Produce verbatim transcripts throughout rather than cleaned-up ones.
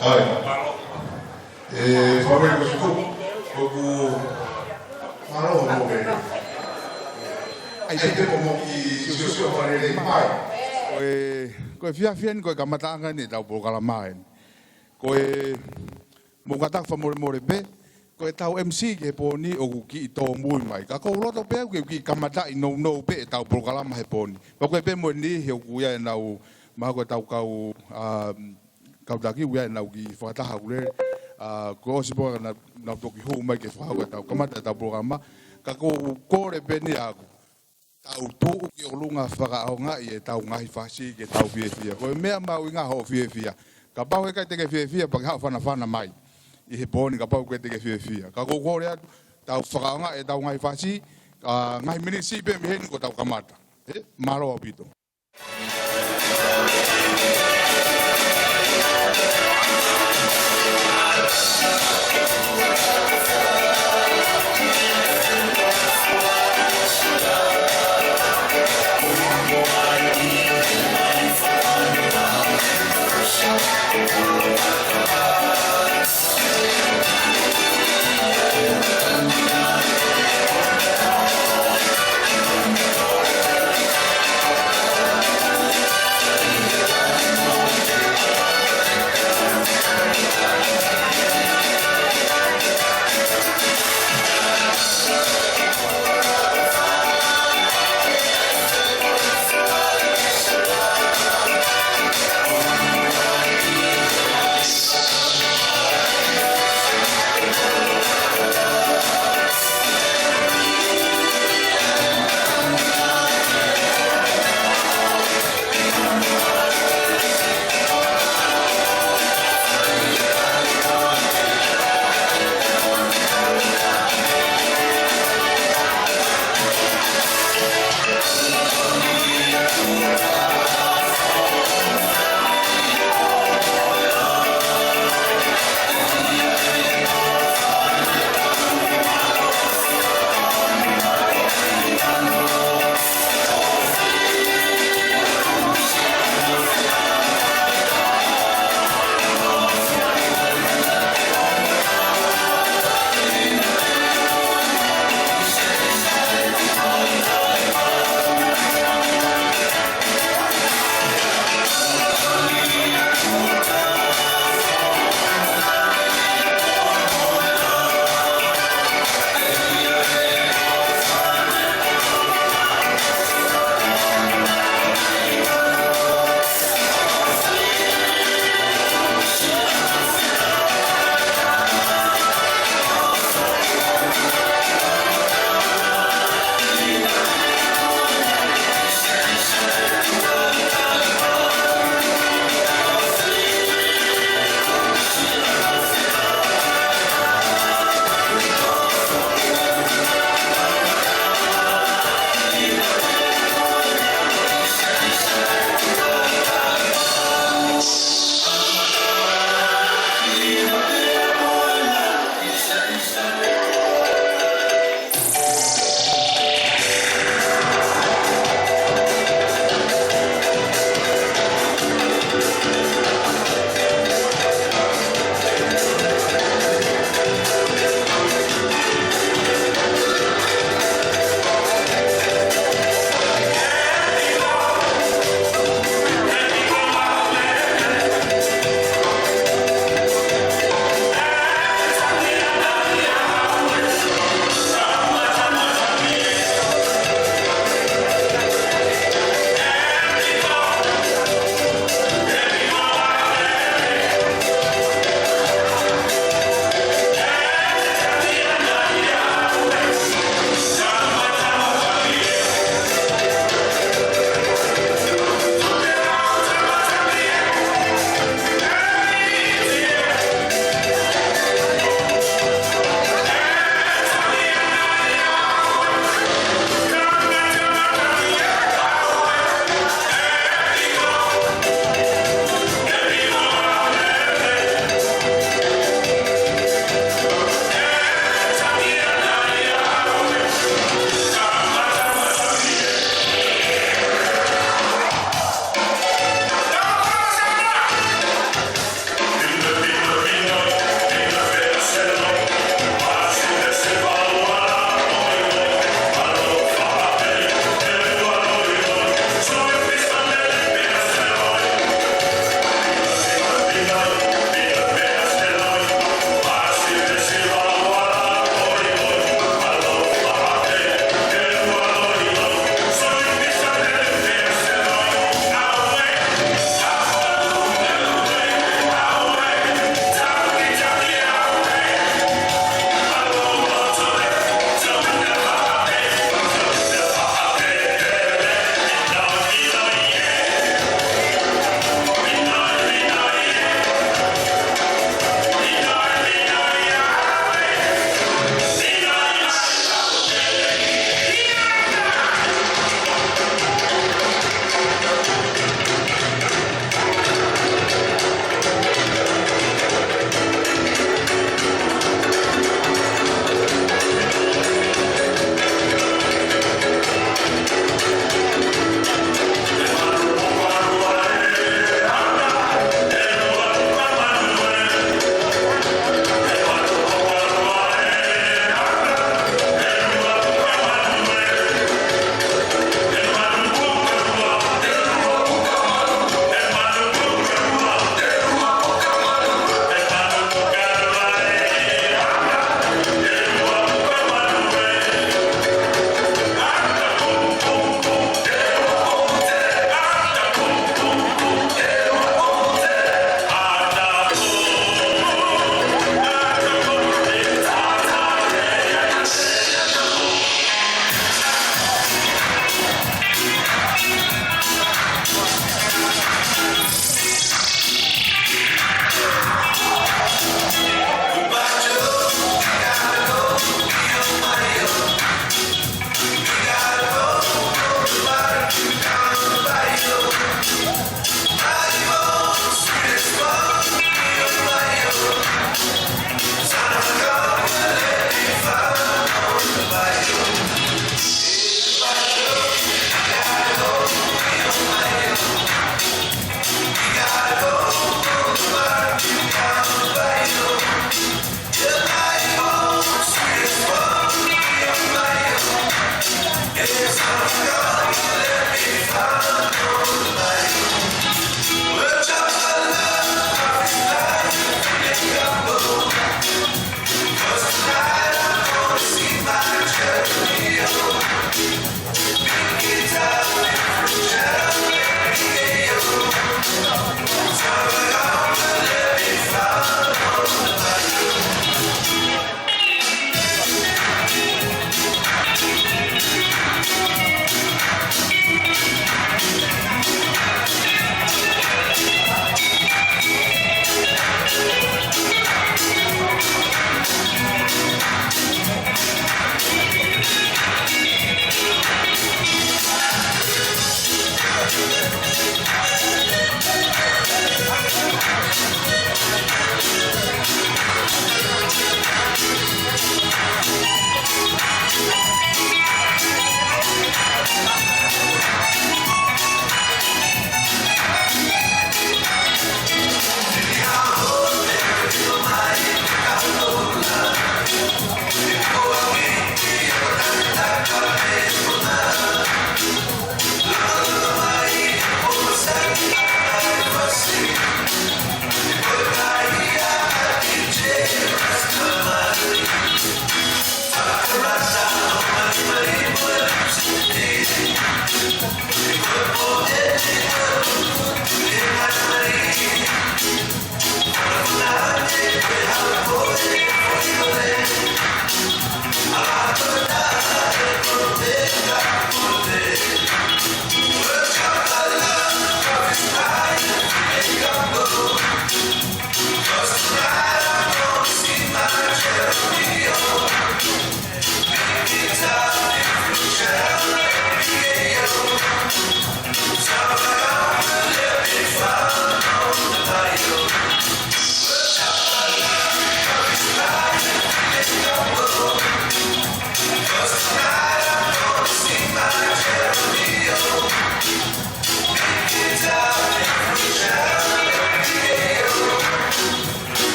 ʻAi. ʻE, fāmili ko Suku, ʻoku mālō mo e. ʻAi, pē ko mo ki siosio fale lei mai. Ko e, ko e efiafi ni, ko e kamataʻanga eni ʻetau polokalama eni. Ko e, mou kātaki fakamolemole pē, ko ʻetau M C ki he pō ni ʻoku kiʻi tōmui mai. Ka ʻoku ou loto pē au ke kiʻi kamataʻi nounou pē ʻetau polokalama he pō ni. Pea ko e pē mo e niʻihi ʻoku ʻi ai ʻenau, mahalo ko ʻetau kau, ā, kau taki ʻoku ʻi ai ʻenau kiʻi fakataha ʻoku lele, ā, kuo ʻosi pē ka nau, nau toki hū mai ke fakahoko ʻetau kamata ʻetau polokalama. Ka ʻoku ou kole pē eni ʻaʻaku. Tau tuʻu ki ʻolunga fakaʻaongaʻi ʻetau ngaahi fasi ke tau fiefia. Ko e meʻa mahuʻinga hoʻo fiefia. Kapau ʻe ʻikai te ke fiefia, pea ke haʻu ʻo fanafana mai ʻi he pō ni kapau ʻoku ʻikai te ke fiefia. Ka ʻoku ou kole atu, tau fakaʻaongaʻi ʻetau ngaahi fasi, ā, ngaahi miniti siʻi pē mei heni kuo tau kamata. ʻE, mālō ʻaupito.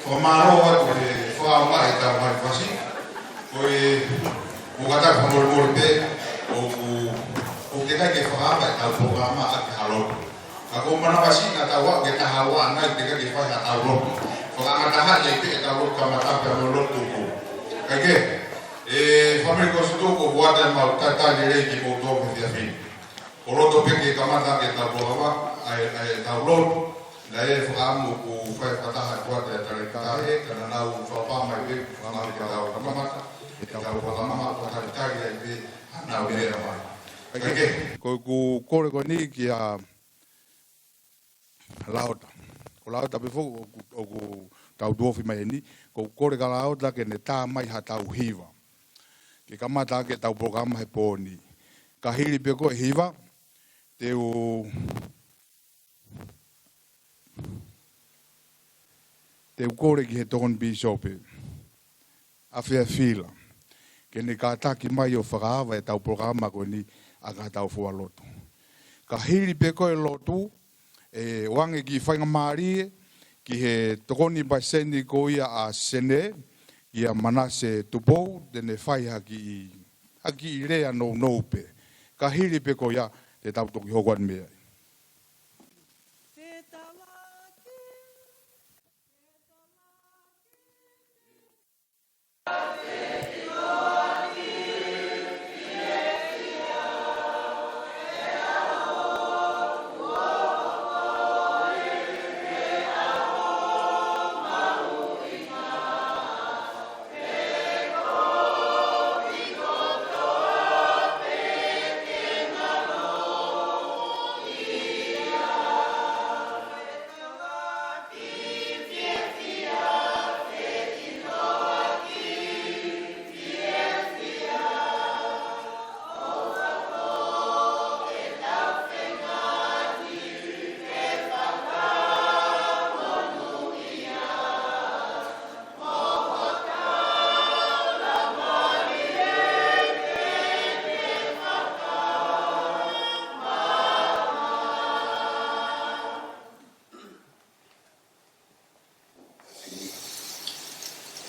Fakamālō atu he fakaʻaongaʻi ʻetau Malifasi. Ko e, ʻoku ou kātaki fakamolemole pē, ʻoku, ʻoku teʻeki ai ke fakaava ʻetau polokalama ʻaki ha lotu. Ka ko e manavasiʻi naʻa tau aʻu ki he taha ua nai, teʻeki ai ke fai haʻatau lotu. Fakaʻangatahaʻi ai pē ʻetau lotu kamata pea mo e lotu tuku. Kae kehe, ʻe fāmili Kosituʻu, ʻoku ou ʻoatu ʻemau talitali lelei kimoutolu he efiafi ni. ʻOku ou loto pē ke kamata ʻetau polokalama, ʻa e, ʻa ʻetau lotu, naʻe fakaʻamu ʻoku fai fakataha atu ʻa e talēkita he, ka naʻa nau fakapā mai pē, fakapā mai ke tau kamata ʻetau polokalama, ʻo talitali ai pē haʻanau lea mai. Kae kehe, ʻoku ou kole ko eni kia Laota. Ko Laota pē foki ʻoku, ʻoku tau tuʻu ofi mai eni, ʻoku ou kole kia Laota ke ne tā mai haʻatau hiva ke kamata ʻaki ʻetau polokalama he pō ni. Ka hili pē ko e hiva, te u, te u kole ki he Tokoni Pīsope, ʻa Fiafila, ke ne kātaki mai ʻo fakaava ʻetau polokalama ko eni ʻaki haʻatau fua lotu. Ka hili pē ko e lotu, ʻe ʻoange kiʻi faingamālie ki he Tokoni Palesiteni ko ia ʻa Senē, kia Manase Tupou, te ne fai ha kiʻi, ha kiʻi lea nounou pē. Ka hili pē ko ia, te tau toki hoko atu mei ai.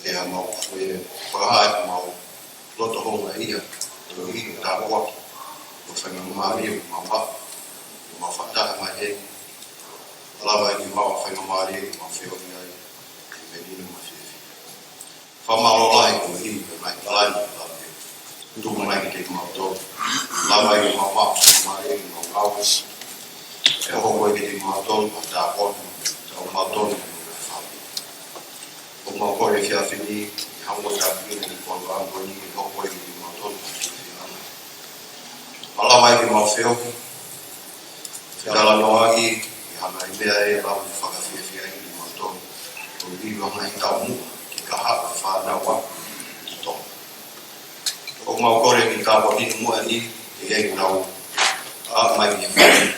ʻE ʻa mau, ʻe fakahā ʻemau loto houngaʻia, ʻo ʻilo tāpuaki, ʻo faingamālie ʻemau, ʻemau fakataha mai heni. Lava ʻEiki mau faingamālie ʻemau feohi ai, ʻi he melino mo e fiefia. Fakamālō lahi koeʻuhi ko e ngaahi palani ʻoku lave tuku mai kiate kimautolu. Lava ʻEiki mau, mau faingamālie ʻemau ngāue. ʻE hoko kiate kimautolu, mau tāpuaki, tau mautolu, mo e fāmili. ʻOku mau kole he efiafi ni, ʻi he haʻamou tāpuekina ʻi he polokalama ko eni, ʻe hoko kiate kimautolu, mau fiefia ai. Lava ʻEiki mau feohi, fetalanoaʻaki, ʻi he ngaahi meʻa ʻe lava ke fakafiefia ai kimautolu. ʻO ʻi he ngaahi taumuʻa, ki he kahaʻu ʻo e fānau ʻa Tonga. ʻOku mau kole ke tāpuakiʻi muʻa ni, ʻe ʻi ai ʻenau, ʻa mai ki he fānau,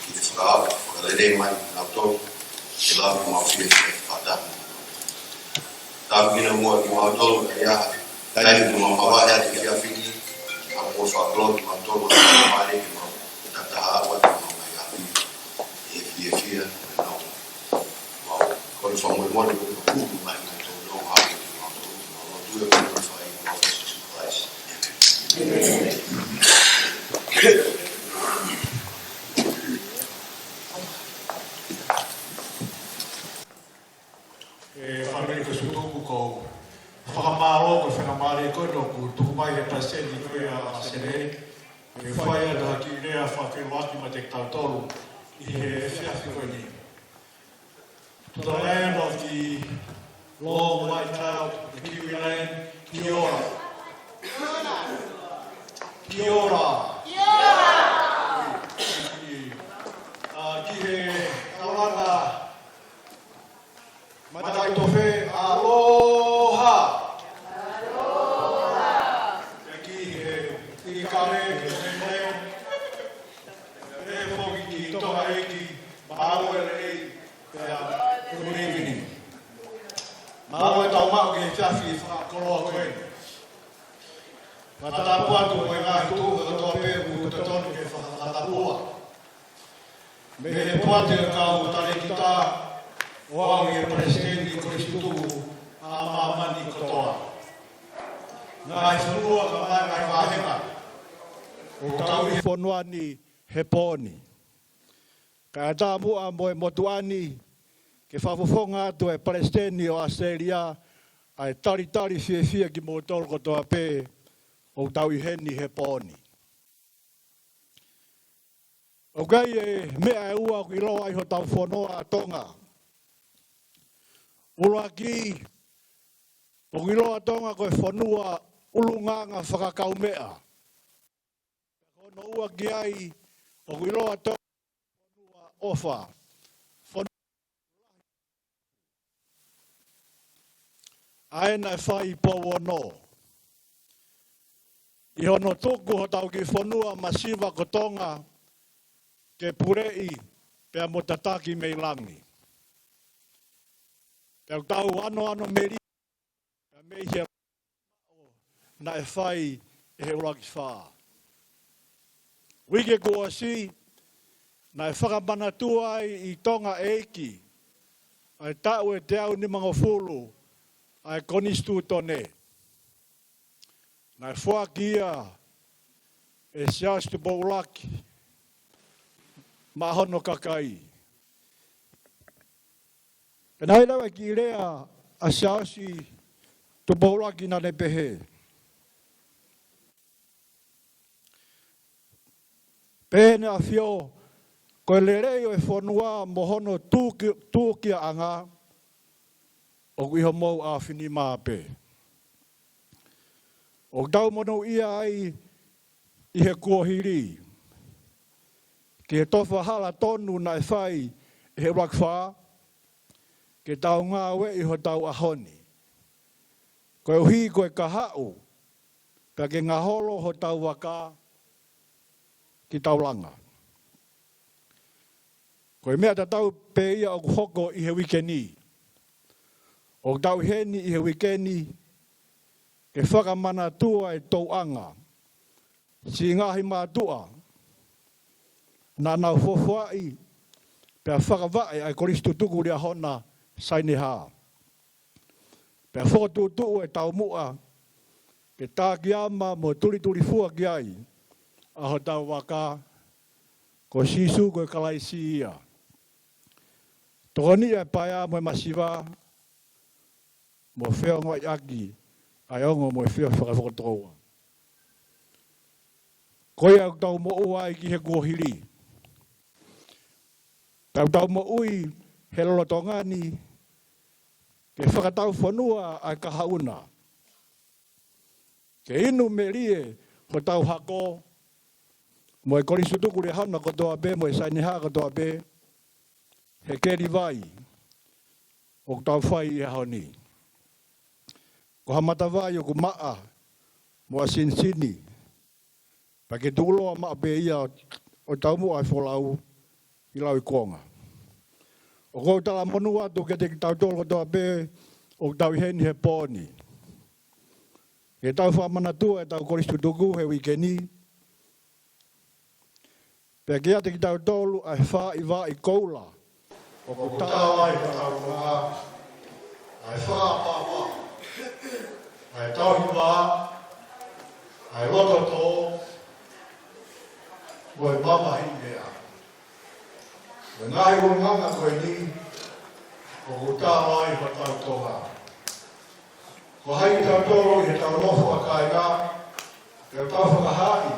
ki he fakaava, fakalelei mai kinautolu, ke lava mau fiefia fakataha. Tāpuekina muʻa kimautolu, ʻa ia, ʻa ia ʻoku mau mavahe atu he efiafi ni, ʻa mo fakalotu kimautolu, ʻa ia mai ke mau, tataha ua ke mau mai api, ʻe fiefia, ʻe nau. Mau, kole fakamolemole, ʻoku mau mai, mai tau nau, ʻa ia kimautolu, mau lotu ʻe mau fai, mau fai, Sīsū Kalaisi. ʻE fāmili Kosituʻu, ʻoku ou fakamālō ko e faingamālie ko eni ʻoku tuku mai he palesiteni ko ia ʻa Senē, ke fai atu ha kiʻi lea fakafeʻiloaki maʻa kitautolu ʻi he efiafi ko eni. To the land of the long white cloud, the Kiwi land, kia ora. Kia ora. Kia ora. ʻA, ki he taulanga Mataʻitofe, aloha. Aloha. Pea ki he ʻIkale, ki he Mainland, pea foki ki Tonga ʻEiki, mālō e lelei, pea good evening. Mālō e tau maʻu ki he efiafi fakakoloa ko eni. Fakatapu atu mo e ngaahi tuʻunga kotoa pē ʻoku totonu ke fakatapua. Mei he poate ʻo e kau talēkita, ʻo aʻu ki he Palesiteni Kolisi Tutuku ʻa Māmani kotoa. Ngaahi fonua kae ʻumaʻā e ngaahi vāhenga ʻoku tau ʻi he fonua ni he pō ni. Kae ʻatā muʻa mo e motuʻa ni ke fakafofonga atu e Palesiteni ʻo ʻAositelēlia ʻa e talitali fiefia kimoutolu kotoa pē ʻoku tau ʻi heni he pō ni. ʻOku ʻi ai e meʻa ʻe ua ʻoku ʻiloa ai hotau fonua ʻa Tonga. ʻUluaki, ʻoku ʻiloa Tonga ko e fonua ʻulungaanga fakakaumeʻa. Ko hono ua ki ai, ʻoku ʻiloa Tonga ko e fonua ʻofa. Fonua ʻa ē naʻe fai ʻi Pouono. ʻI hono tuku hotau kiʻi fonua masiva ko Tonga ke puleʻi pea mo tataki mei langi. Pea ʻoku tau ʻanoʻano melie pea mei he naʻe fai ʻe he ʻUluaki Fā. Uike kuo ʻosi, naʻe fakamanatua ai ʻi Tonga ʻEiki ʻa e taʻu ʻe teau nimangofulu ʻa e Konisitūtone. Naʻe foaki ia ʻe Siaosi Tupou ʻUluaki maʻa hono kakai. Pea naʻe ʻi ai leva e kiʻi lea ʻa Siaosi Tupou ʻUluaki naʻa ne pehē. Pehē ʻe heʻene ʻAfio, ko e lelei ʻo e fonua mo hono tūki-, tūkiaʻanga ʻoku ʻi homou ʻaofinima pē. ʻOku tau monūʻia ai ʻi he kuohili ki he tofa hala tonu naʻe fai ʻe he ʻUluaki Fā ke tau ngāueʻi hotau ʻaho ni, koeʻuhi ko e kahaʻu pea ke ngaholo hotau vaka ki Taulanga. Ko e meʻa tatau pē ia ʻoku hoko ʻi he uike ni. ʻOku tau ʻi heni ʻi he uike ni ke fakamanatua e tauʻanga siʻi ngaahi mātuʻa naʻa nau fofoaʻi pea fakavaʻe ʻa e Kolisi Tutuku Liahona Saineha. Pea fokotuʻutuʻu e taumuʻa ke takiama mo tulitulifua ki ai ʻa hotau vaka, ko Sīsū ko e Kalaisi ia. Tokoniʻi ʻa e paea mo e masiva, mo feongoʻiʻaki ʻa e ongo mo e feohi fakafokotuʻa. Ko ia ʻoku tau moʻua ai ki he kuohili. Pea ʻoku tau moʻui he lolotonga ni ke fakatau fonua ʻa e kahaʻu na. Ke inu melie hotau hako mo e Kolisi Tutuku Liahona kotoa pē mo e Saineha kotoa pē he keli vai ʻoku tau fai ʻi he ʻaho ni. Ko ha matavai ʻoku maʻa mo ʻasinisini, pea ke tuʻuloa maʻu pē ia ʻo taumuʻa e folau ʻi lauikuonga. ʻOku ou talamonū atu kiate kitautolu kotoa pē ʻoku tau ʻi heni he pō ni, ke tau fakamanatua ʻetau Kolisi Tutuku he uike ni, pea kiate kitautolu ʻa e fāʻivaʻi koula ʻoku tala ai hotau konga, ʻa e fakaʻapaʻapa, ʻa e tauhi vā, ʻa e loto tō, mo e mamahiʻi meʻa. Ko e ngaahi ʻulungaanga ko eni ʻoku tala ai hotau konga. Ko hai kitautolu ʻi heʻetau nofo ʻa kāinga, pea tau fakahaaʻi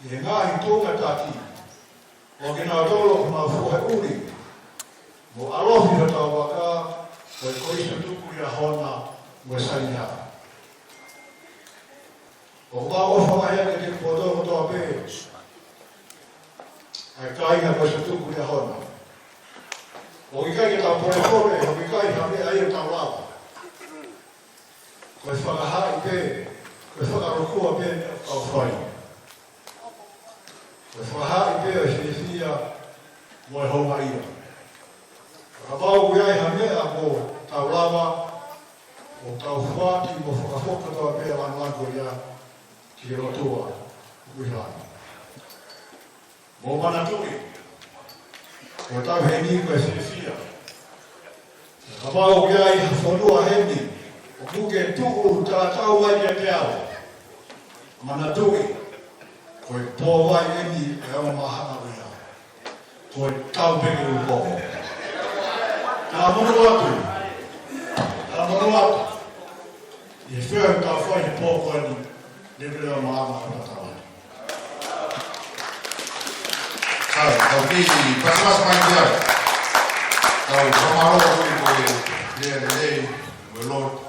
ʻi he ngaahi tuʻunga taki ʻo kinautolu ʻoku nau fohe ʻuli mo ʻalofi hotau vaka, ko e Kolisi Tutuku Liahona mo e Saineha. ʻOku mau ʻofa lahi atu kiate kimoutolu kotoa pē ʻa e kāinga Kolisi Tutuku Liahona. ʻOku ʻikai ke tau polepole, ʻoku ʻikai ha meʻa ia ʻoku tau lava. Ko e fakahaaʻi pē, ko e fakalukua pē ʻoku tau fai. Ko e fakahaaʻi pē ʻo e fiefia mo e houngaʻia. Kapau ʻoku ʻi ai ha meʻa ʻoku tau lava, ʻoku tau foaki mo fakafoki kotoa pē ʻa e lāngilangi ko ia ki he ʻOtua ʻoku ʻi langi. Mou manatuʻi, ko hotau heni ko e fiefia. Kapau ʻoku ʻi ai ha fonua heni ʻoku ke tuʻu tatau ai kiate au, manatuʻi, ko e pō vai eni ʻe ongo māhanga ko ia. Ko e tau pē ke u hoko. Talamonū atu. Talamonū atu. ʻI he feʻao ʻoku tau fai he pō ko eni, lelei ʻa māhanga ʻo tatau ai. Sai, tau kiʻi pasipasi mai ki ai. Tau fakamālō atu ʻi he lea lelei, mo e lotu,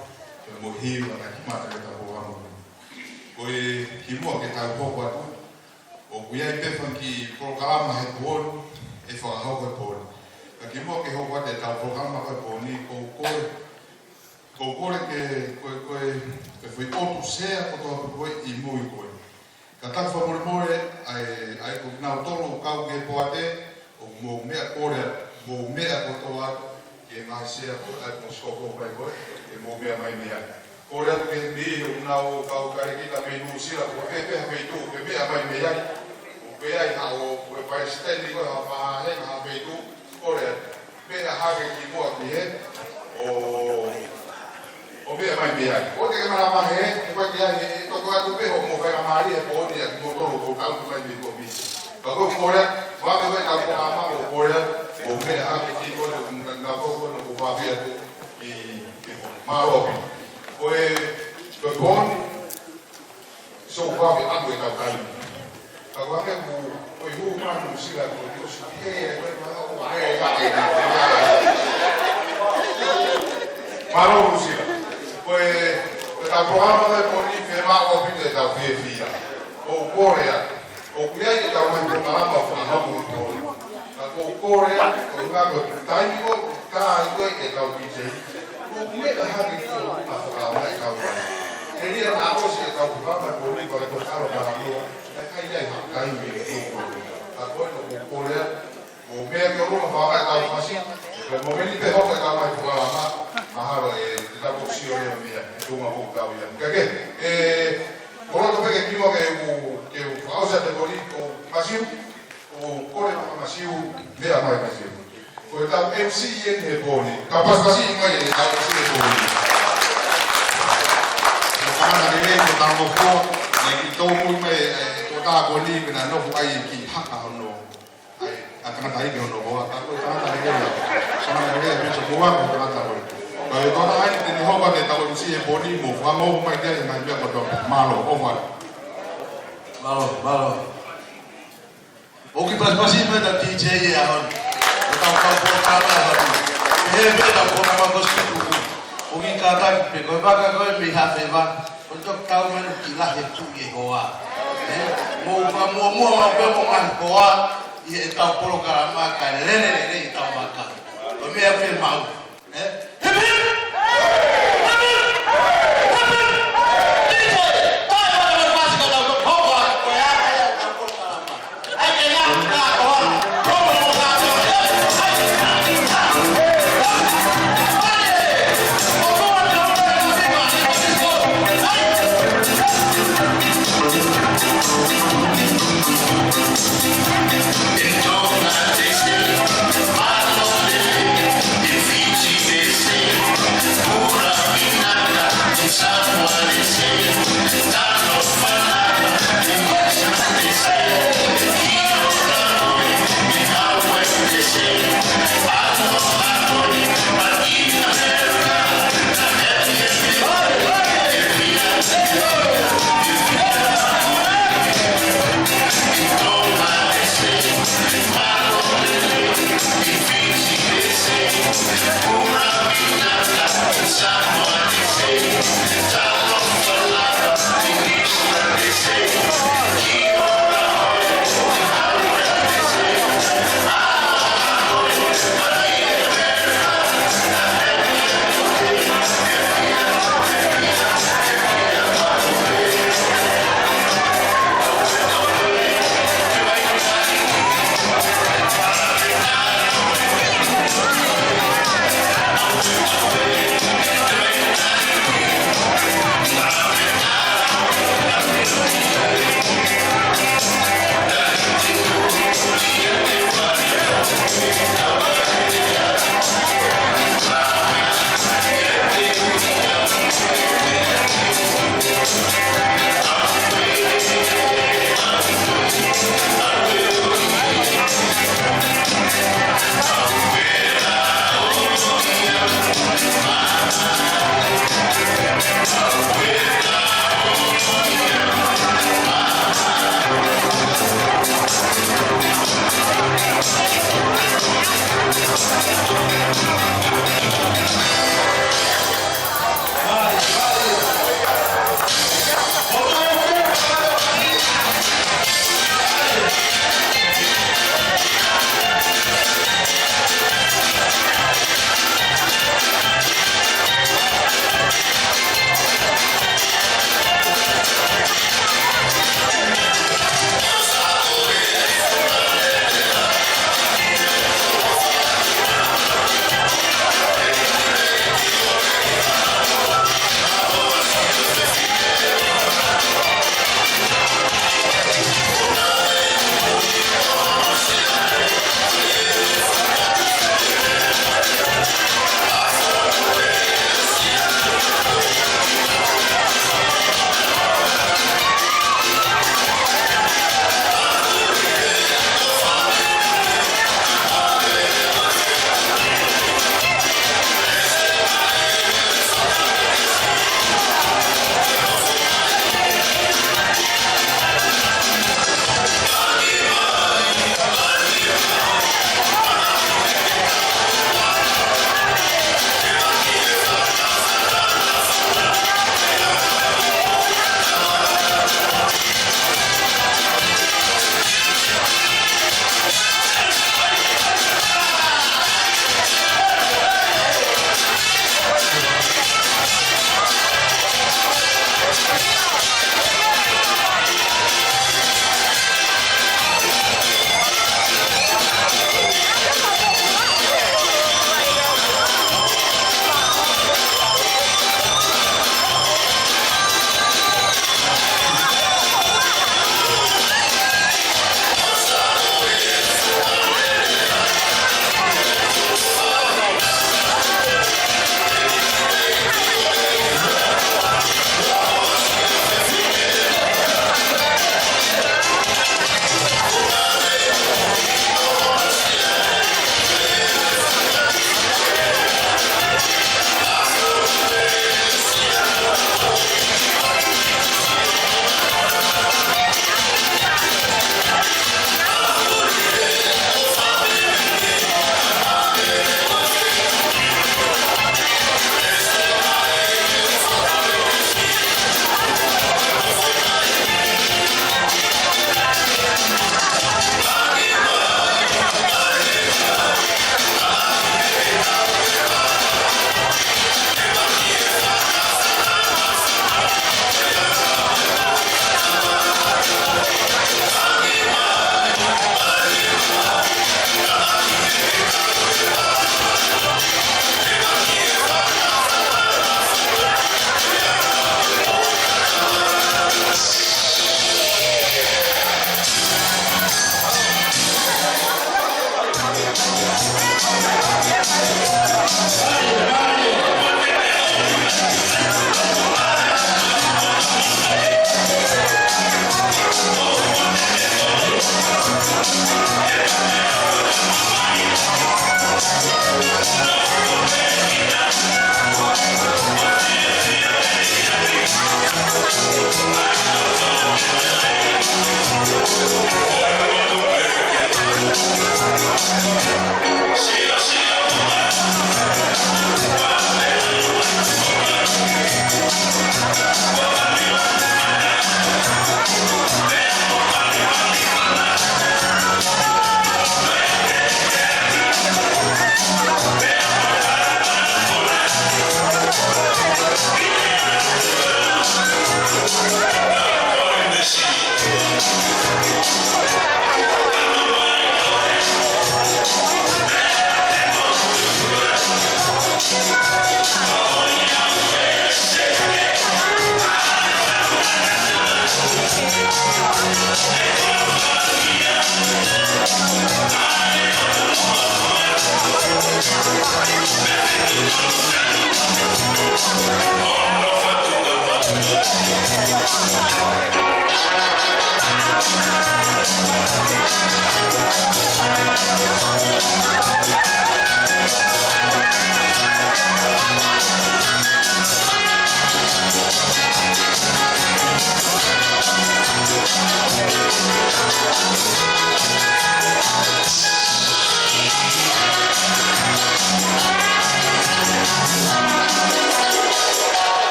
mo e hiva, naʻe kamata ke tau hoko atu. Ko e kimuʻa ke tau hoko atu, ʻoku ʻi ai pē fanga kiʻi polokalama he pō ni, ʻe fakahoko he pō ni. Ka kimuʻa ke hoko atu ʻetau polokalama he pō ni, ʻoku ou kole, ʻoku ou kole ke, ko e, ko e, ko e foʻi ʻotu sea kotoa pē ko ē ʻi mui ko ē. Ka tau fakamolemole, ʻa e, ʻa e ko kinautolu ʻoku kau ki he poate, ʻoku mou meʻa kole atu, mou meʻa kotoa atu, ki he ngaahi sea ko ē, ʻa e ko e soko mai ko ē, ke mou meʻa mai mei ai. Kole atu ki he niʻihi ʻoku nau kau kale kita mei Nuʻusila, ko e pē ha feituʻu ke meʻa mai mei ai. ʻOku ʻi ai haʻo, ko e palesiteni ko ē ha faʻahinga ha feituʻu, kole atu. Meʻa hake kimuʻa ki hē, ʻo, ʻo meʻa mai mei ai. ʻOua te ke malama hē, ʻoku ʻi ai hē, ʻe toko atu pē hoʻomou faingamālie he pō ni ʻa kimoutolu ʻoku tau mai mei Komisi. Ka ko e kole, ʻoua te ke tau polokalama ʻo kole, ʻo meʻa hake kimuʻa, ʻo ngā koko, ʻo fafia atu, ʻi, ʻi, mālō. Ko e, ko e pō ni, so far we atu ʻetau taimi. Ka ko e hā ke mou, ko e hū mai Nuʻusila ko e ʻosi pē, ko e hā, ko e hā, ko e hā. Mālō Nuʻusila. Ko e, ko ʻetau polokalama ko ē ko eni fiemaʻu ʻaupito ʻetau fiefia. ʻOku ou kole atu. ʻOku ʻi ai ʻetau ngaahi polokalama ʻoku fakahoko ʻi he pō ni. Ka ʻoku ou kole atu, ko e ngaahi ko e taimi ko ē, ka ʻi ai ko ē ʻetau DJ. ʻOku meʻa hake ki ʻolunga fakahā mai ʻetau ngaahi. Telia naʻa ʻosi ʻetau polokalama ko eni ko e ko kalo ka hano. Ka ʻi ai ha taimi ʻe tō ko ē. Ka ko ē ʻoku ou kole atu, mou meʻa ki ʻolunga fakahā mai ʻetau fasi. Ko e mou meni pē hoko ʻetau ngaahi polokalama. Mahalo ʻe te tau sio leva meʻa, ʻe tō mai ʻo tau ia. Ka ke, ʻe, kole atu pē ke kimuʻa ke u, ke u fakaʻosi ʻa e pō ni, ko Masiu, ʻo kole atu Masiu, meʻa mai Masiu. Ko ʻetau MC eni he pō ni, tau pasipasi mai ʻetau MC he pō ni. Ko e tangata lelei, ko e tangata fo, naʻe kiʻi tōmui mai, ʻe, ko e tangata ko eni, pea naʻe nofo ai e kiʻi haka hono. ʻAi, ʻa e tangata ʻi hono hoa, ka ko e tangata lelei ia. Tangata lelei ia, pea ko e hoa, ko e tangata ko ē. Ka ʻi he tangata ʻai, te ne hoko atu ʻetau MC he pō ni, mou fakamālō mai ki ai, ngaahi meʻa kotoa. Mālō, ʻofa. Mālō, mālō. ʻOku kiʻi pasipasi mai ʻetau DJ he ʻaho ni. ʻEtau kau polokalama he ʻaho ni. He pē ʻetau polokalama ko Sutu. ʻOku kiʻi kātaki pē ko e vaka ko ē mei Hafeva. Ko e toki tau manu ki lahi e tuʻi e hoa. Ē? Mou fakamuʻomuʻa maʻu pē mo e ngaahi hoa. ʻI heʻetau polokalama kae lele lelei ʻetau vaka. Ko e meʻa pē maʻu. Ē? Hip, hip! Hip, hip! Hip, hip! D J, tae mai mo e pasi ka tau hoko atu ko e anga ia ʻetau polokalama.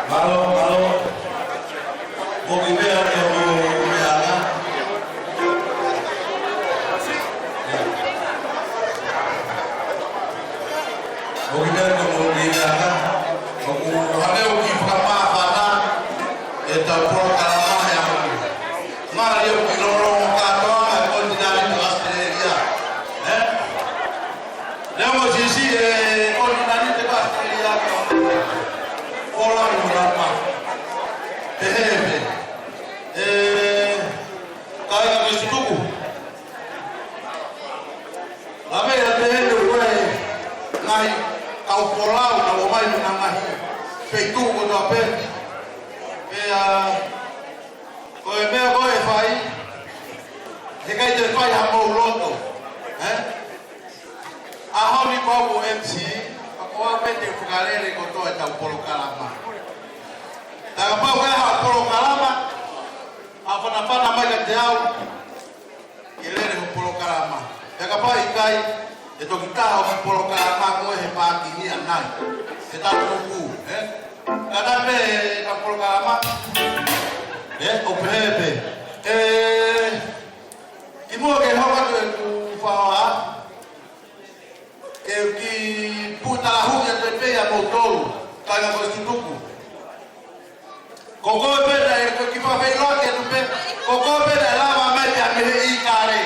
Mālō, mālō. Mo ki meʻa atu mo meʻa anga. Mo ki meʻa atu mo meʻa anga. Mo ku hane o ki fakamāfana ʻetau polokalama he anga. Mālō ki lolo kātoa ʻa e konitinēniti ʻo ʻAositelēlia. ʻE? Leo mo sisi e konitinēniti ʻo ʻAositelēlia. Folau mo lama. Pehē pē. ʻE, kāinga Kolisi Tutuku. Lave ʻa e pehē ko e ngaahi kau folau naʻa nau ō mai mei he ngaahi feituʻu kotoa pē. Pea, ko e meʻa ko ē ʻe fai, heʻikai te fai ha mou loto, ē? ʻAho ni ko au ko e M C, ka ko au pē te u fakalele kotoa ʻetau polokalama. Ka kapau ʻe ʻi ai ha polokalama, ʻa fanafana mai kiate au, ke lele hoʻo polokalama. Pea kapau ʻe ʻikai, ʻe toki taha hoʻo polokalama ko ē he paati ni ʻanai. He tau kuku, ē? Kātaki pē ʻetau polokalama. Ē, ʻo pehē pē. Ē, kimuʻa ke hoko atu ʻeku faʻoa, ke u kiʻi puʻu talahuʻi atu pē ia moutolu, kāinga Kolisi Tutuku. Ko koe pē naʻe, ko e kiʻi fakafeʻiloaki atu pē, ko koe pē naʻe lava mai pē mei he ʻIkale.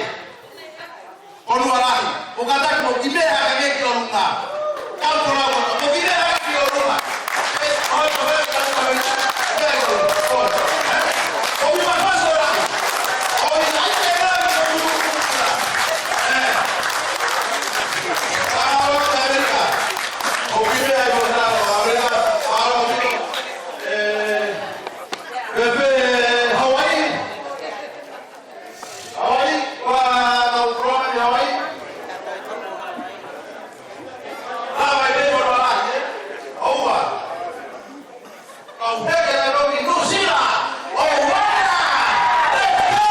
Fonua Lahi, ʻo kātaki mo kiʻi meʻa hake ki ʻolunga. Kau folau, mo kiʻi meʻa hake ki ʻolunga. ʻE, ʻoi, ʻoi, ʻoi, ʻoi, ʻoi, ʻoi, ʻoi, ʻoi, ʻoi, ʻoi, ʻoi, ʻoi, ʻoi, ʻoi, ʻoi, Kau heke na loki Nuʻusila. ʻOua! Let's go!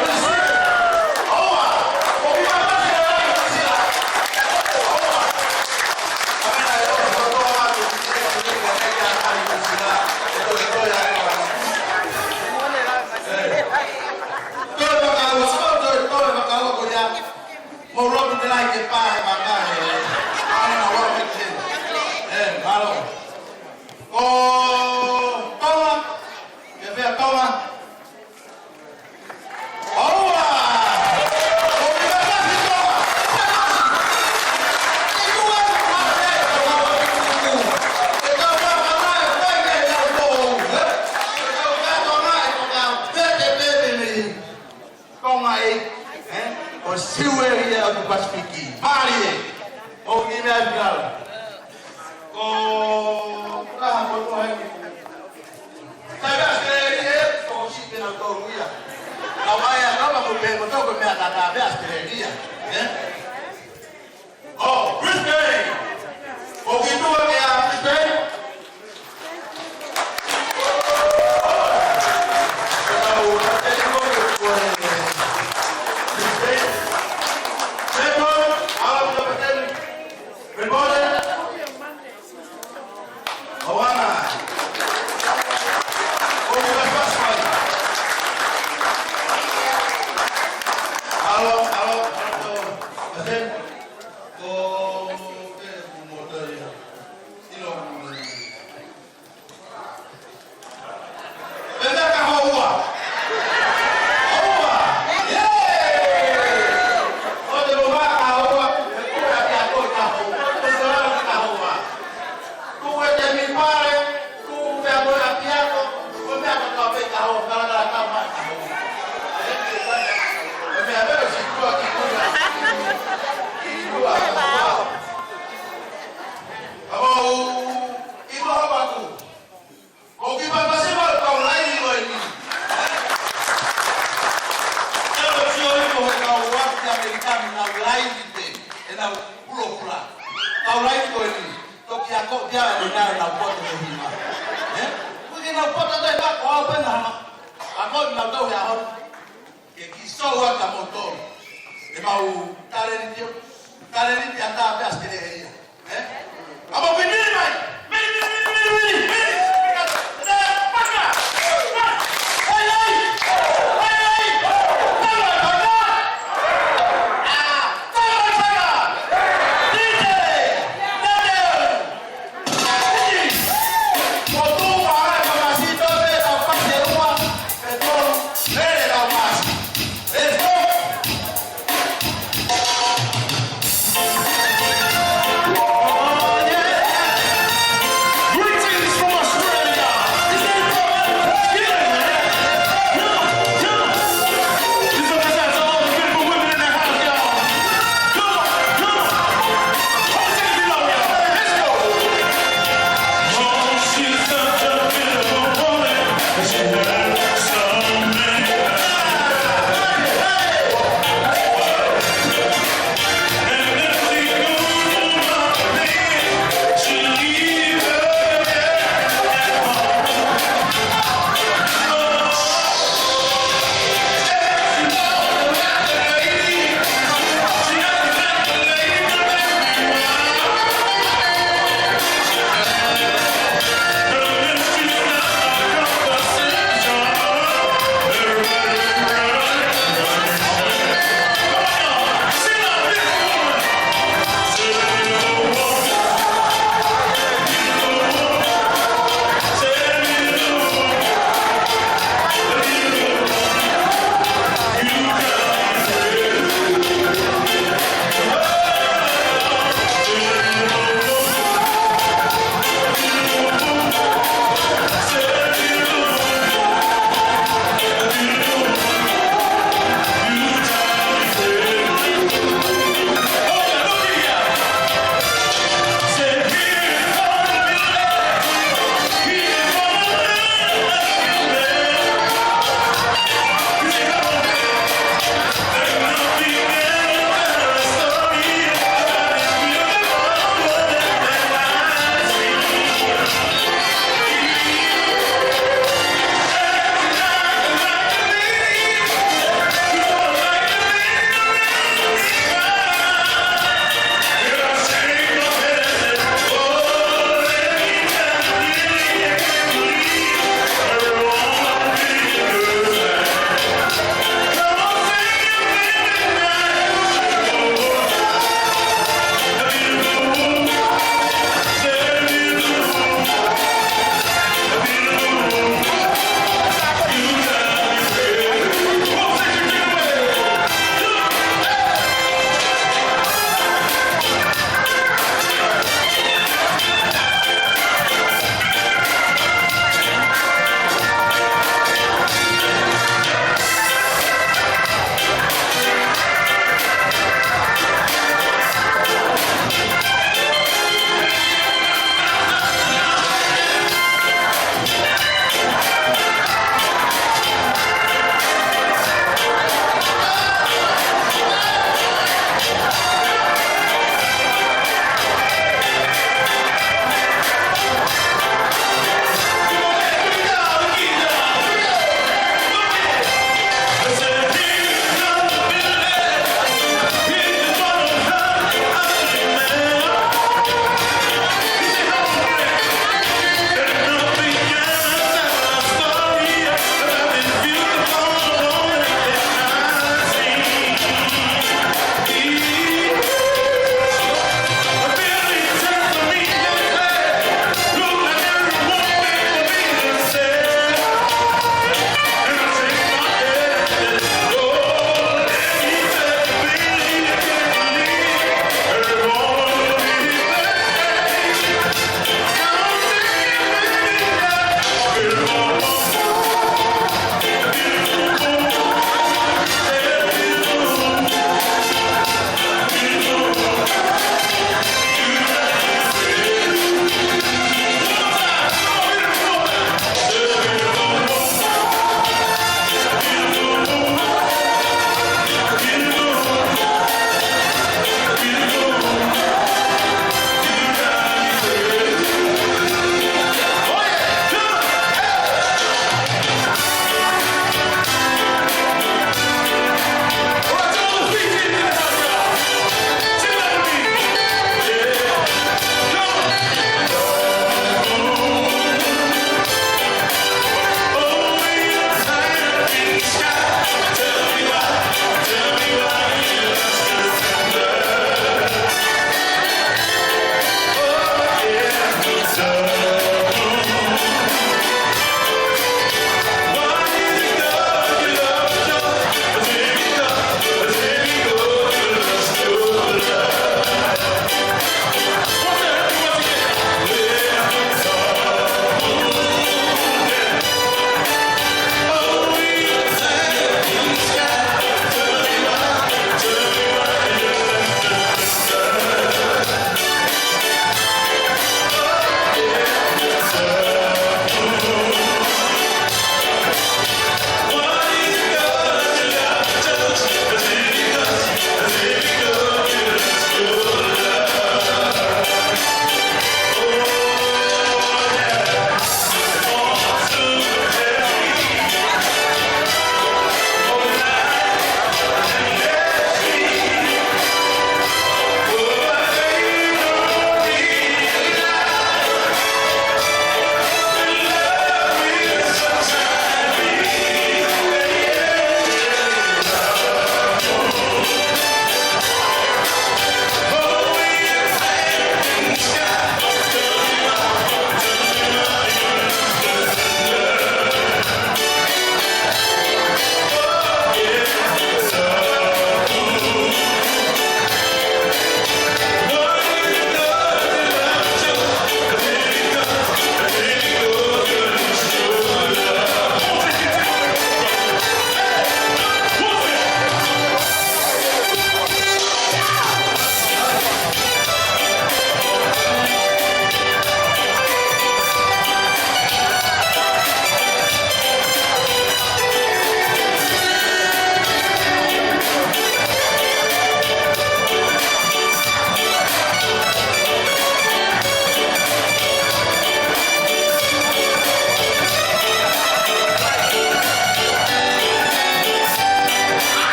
Nuʻusila! ʻOua! ʻOku ʻi ai pasi na loki Nuʻusila. ʻOua! Ka mena e loki kotoa atu ki he loki kotoa atu ki Nuʻusila. E toe toe atu ʻa. Ē. Toe makaʻu, toe, toe, toe makaʻu ko ia. Mou lotu ke lahi ke pā e maka e. Ana na wa me ke. Ē, mālō. Ko Tonga, ke fea Tonga. ʻOua! Ko Tonga, Tonga. Tonga ē, ē, ʻo Siueli ʻa e Pasifiki. Mālie, ʻo ki meʻa atu kala. Ko, kaha ko ko hai. Sai ʻAositelēlia, ko si pena tolu ia. Ka vai a kama ko pe ko toko meʻa tata pe ʻAositelēlia. Ē? ʻO, Brisbane. ʻO ki tua ke a Brisbane. Pea ka houa. Houa. Yay! ʻO te mo mā ka houa, ʻe kura ki a koe ka houa. ʻO te lalo ki ka houa. Tuku e te mi pare, tuku pea mo e ʻapiako, ko mea ka ka pe ka houa, ka la ka la ka mai ka houa. Ko mea vero si kua ki kua. Ki kua, houa. Ka houa, i mo houa tu. ʻOku ʻi ai pasi mo e kau laini ko eni. Te u sio ʻi ko e kau ʻAmelika naʻa nau laini pē, ʻenau pulopula. Kau laini ko eni, toki ako pea ʻenau nau poto he hima. Ē? Kuo ke nau poto te ka ko au pē na hama. Ako nau tau he ʻaho. Ke kiʻi sou atu moutolu. ʻEmau talēniti, talēniti ʻa tā pē ʻAositelēlia. Ē? Ka mau mimili mai. Mili, mili, mili, mili, mili, mili.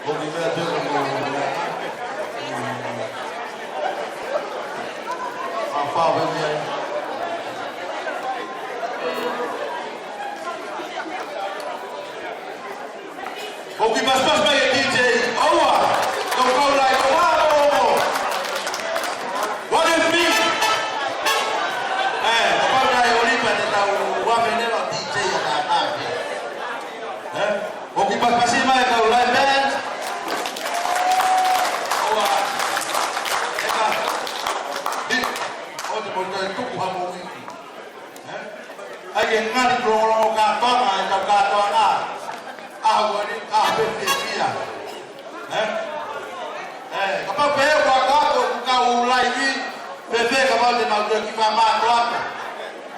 ʻOku meʻa pē ko e mau. ʻA fā pē meʻa. ʻOku paspas mai e D J. ʻOua. Tau kau lai ko ua o. What do you think? ʻE, kapau naʻe ʻoli pē te tau ua mene la D J ʻa tātā. ʻE? ʻOku paspas mai kau lai band. ʻOua. ʻE ka. Hit. ʻO te mo te tuku ha mo wiki. ʻE? ʻAi ke ngali longolongo kātoanga, ʻetau kātoanga. ʻA ua ni, ʻa pē fiefia. ʻE? ʻE, kapau pē ʻoku ʻa kātoa ʻoku kau lai ki, pē pē kapau te mau toe kiʻi fakamātoato.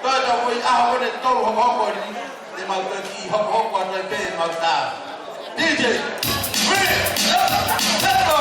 Toe tau ʻoi ʻaho ko eni tolu hokohoko ni, te mau toe kiʻi hokohoko atu ai pē mau tā. D J, bring it up, let's go.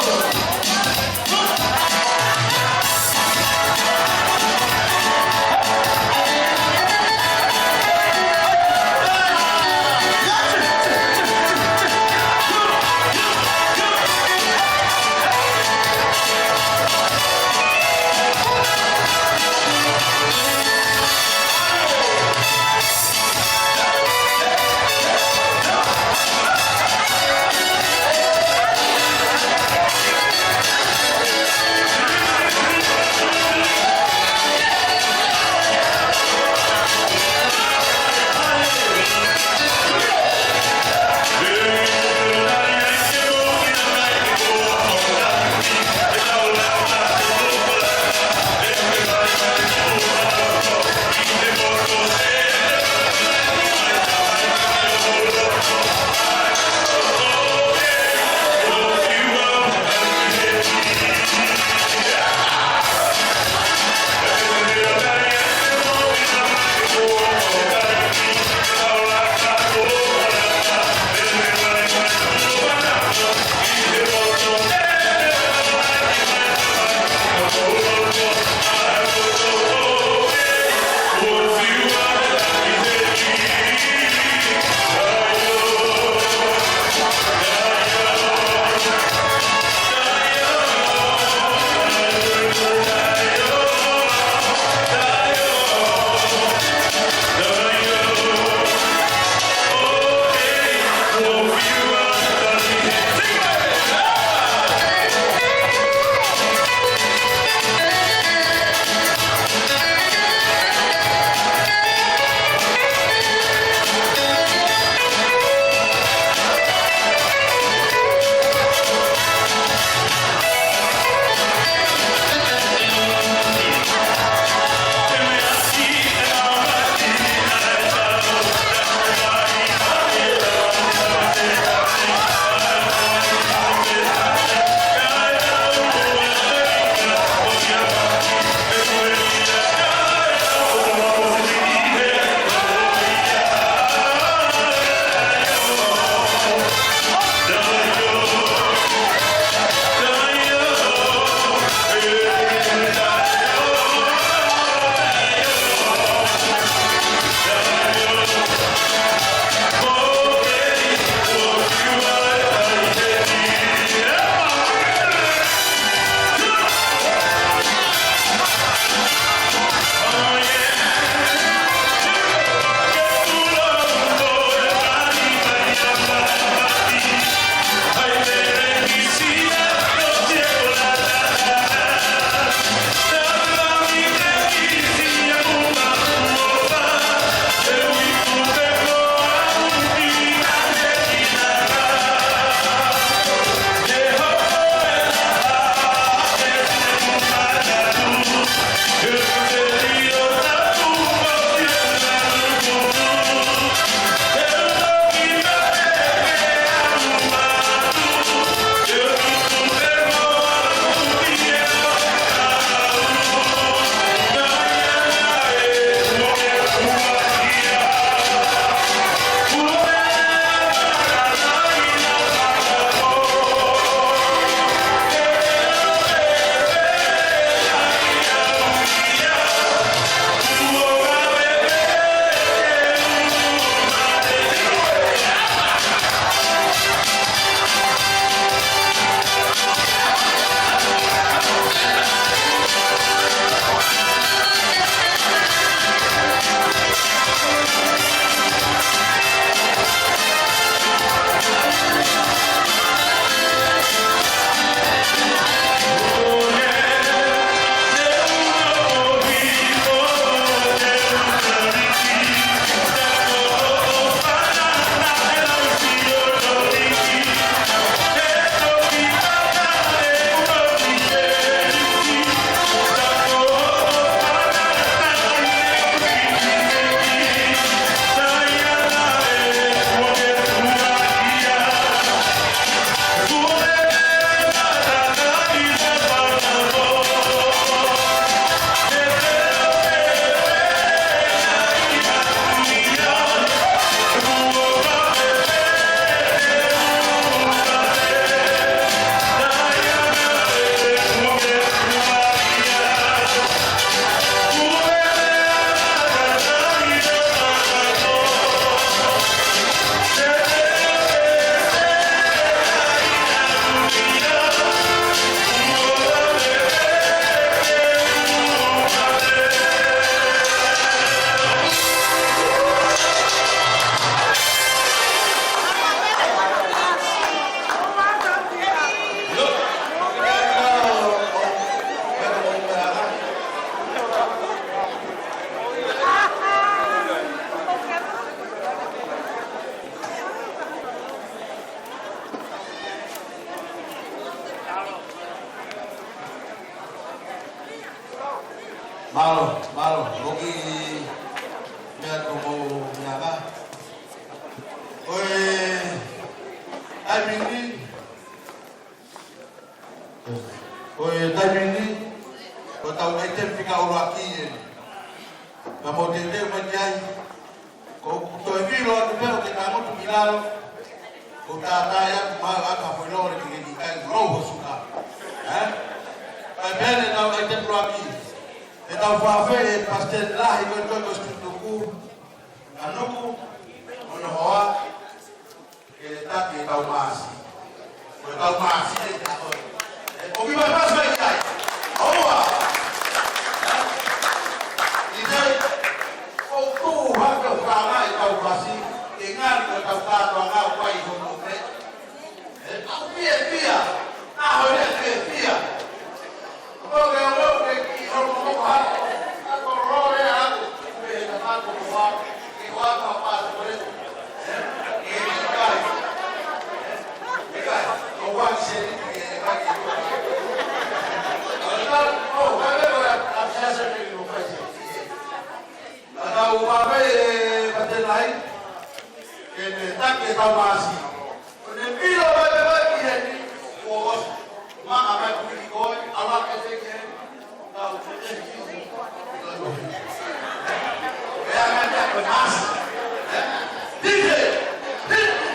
Mālō, mālō, ʻoku ʻi meʻa ko mo meʻa ka. Ko e taimi ni, ko e taimi ni, ko ʻetau ʻaitemi fika ʻuluaki eni. Ka mou teuteu mai ki ai, ko u toe vilo atu pē ʻo ke tangutu ki lalo, ko u tātā atu mau aka foʻi lole ke ke ni kai lou ho suka. Eh? Kae pehē ʻetau ʻaitemi ʻuluaki. ʻEtau fafē ʻe Pasiteni Lahi ko e ko e ko Situtu Nuku. Ka Nuku, ʻo no hoa, ke taki ʻetau maasi. Ko ʻetau maasi ʻe ta ko. ʻE, ʻoku ʻi mai maasi mai ki ai. ʻOua. ʻI te, ʻoku tuʻu hake ʻo fanga ʻetau maasi, ke ngali ko ʻetau kātoanga ʻoku ʻi ai hono pē. ʻE, ʻoku fiefia. ʻAho ʻe fiefia. Ka tau ʻofa mai ʻe Pasiteni Lahi, ke ne taki ʻetau maasi. Ko ne pilo mai mai ki heni, kuo ʻosi. Maʻa mai kuo hiki koe, ala ke te ke. Tau te te. ʻE anga te ko maasi. ʻE? Tike. Tike.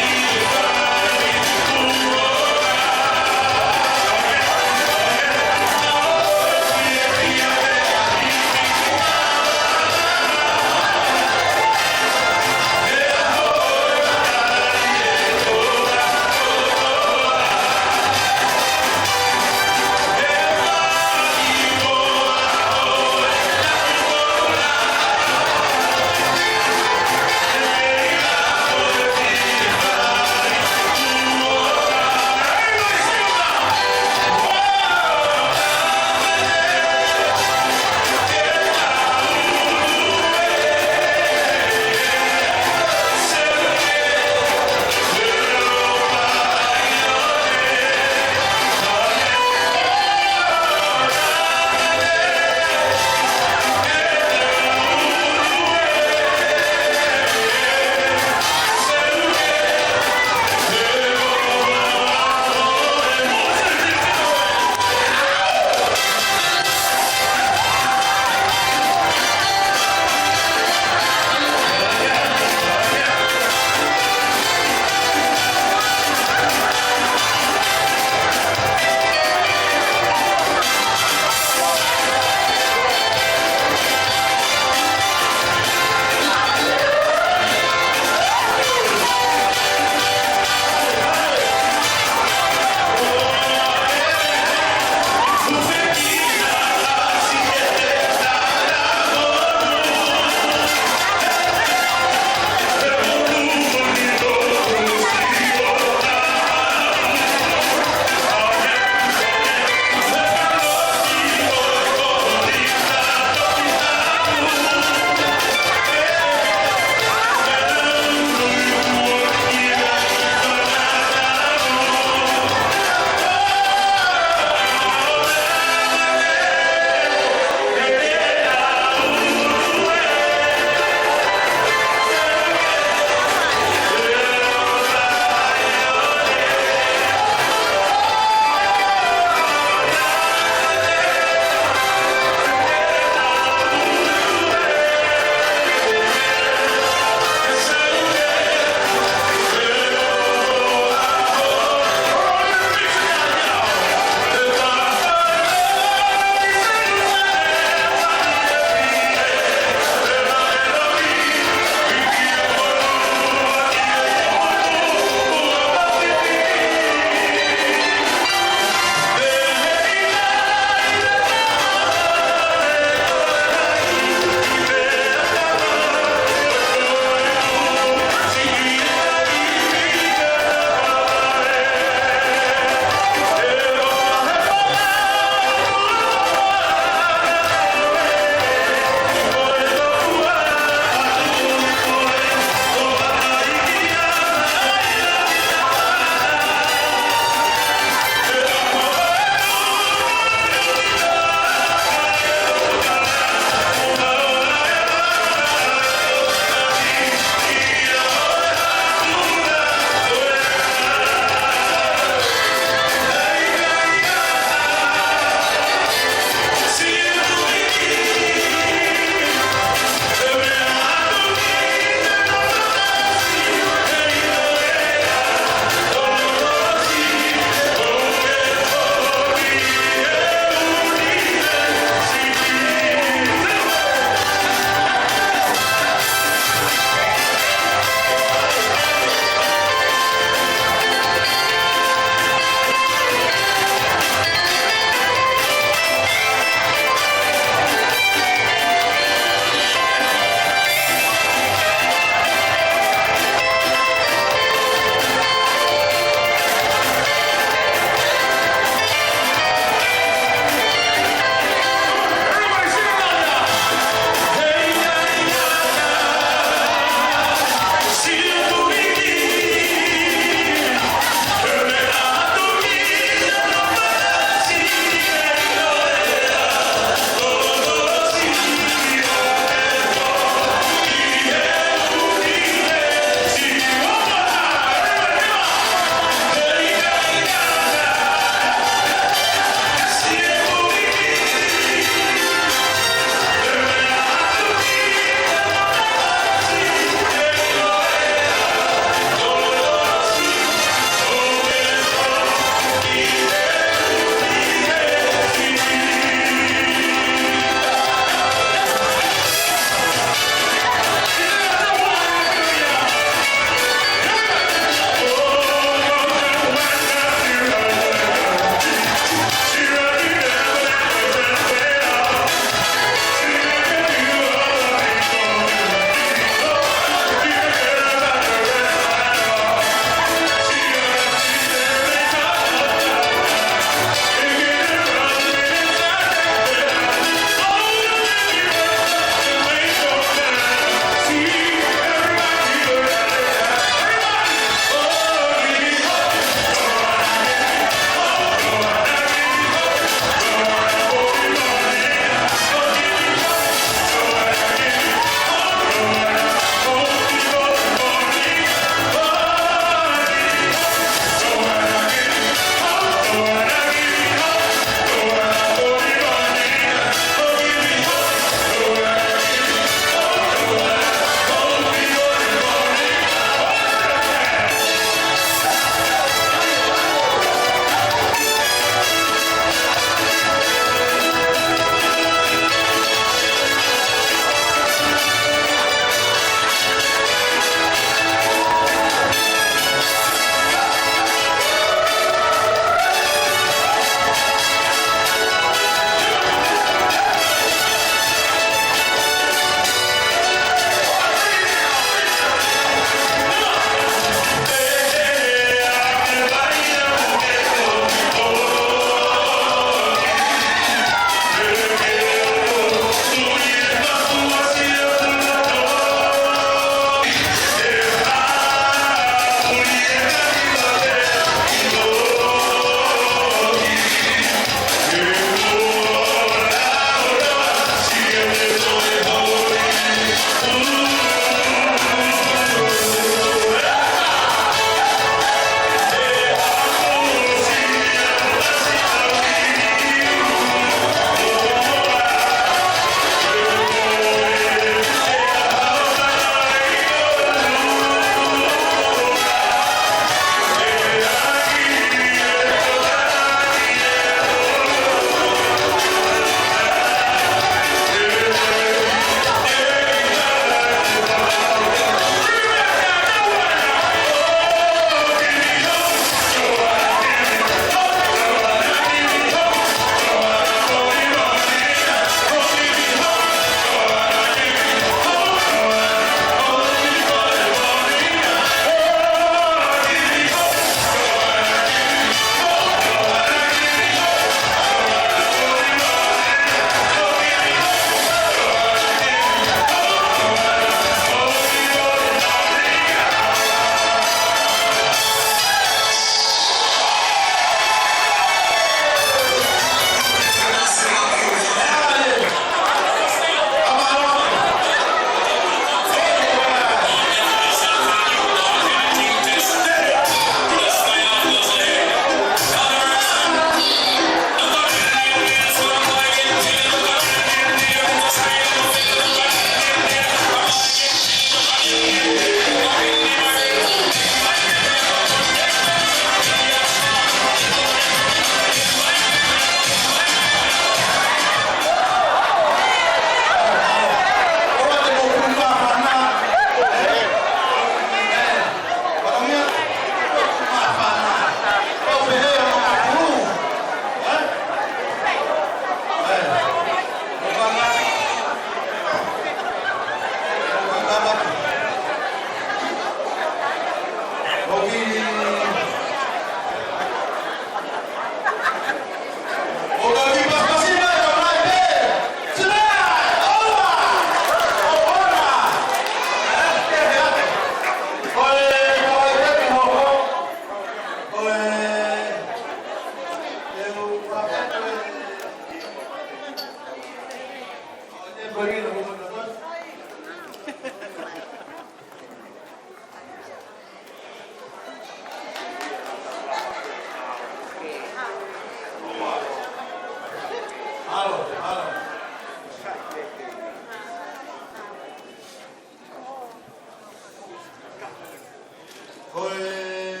Ko e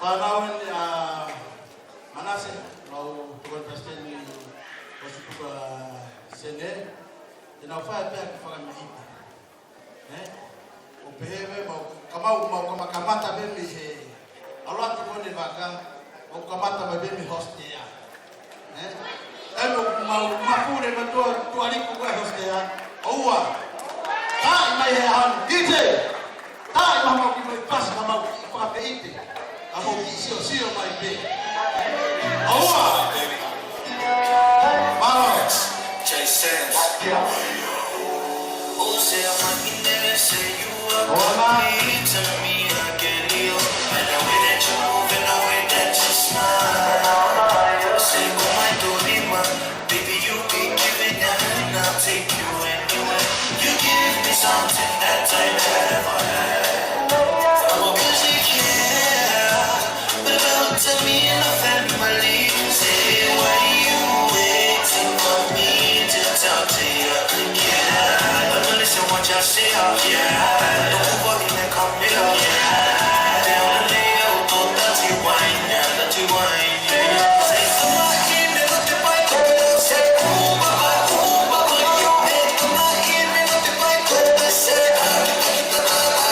fānau eni ʻa Manase, mau tokoni palesiteni ʻo Sukuka Sene, te nau fai pē ha kiʻi fakameʻite. Ē? ʻO pehē pē mau, ka mau, mau kama-, kamata pē mei he ʻalu atu ko eni vaka, mau kamata mai pē mei he hostel. Ē? ʻE mau, mau mapule ma tua, tua liku ko e hostel. ʻOua. Taaʻi mai he ʻaho ni. Kite. Taaʻi mai mau kiʻi mai pasi ka mau kiʻi fakameʻite. Ka mau kiʻi siosio mai pē. ʻOua. Mālō. J Sams. Who say I'm lucky, never say you are ʻOua. Lucky to me, I can deal. And the way that you move and the way that you smile. Say, "Go my Dolima, baby, you be giving, and I'll take you anywhere." You give me something that I never had. I'm a music, yeah. But don't tell me and my family, say, "Why you waiting for me to talk to you again?" Don't listen what y'all say, oh, yeah. Don't move on in the camera, yeah. They only lay out, don't touch you, wine, yeah, touch you, wine, yeah. Say, "Come on, in, let the bike go, say, ooh, bye, bye, ooh, bye, bye, yo, hey, come on, in, let the bike go, say, ah."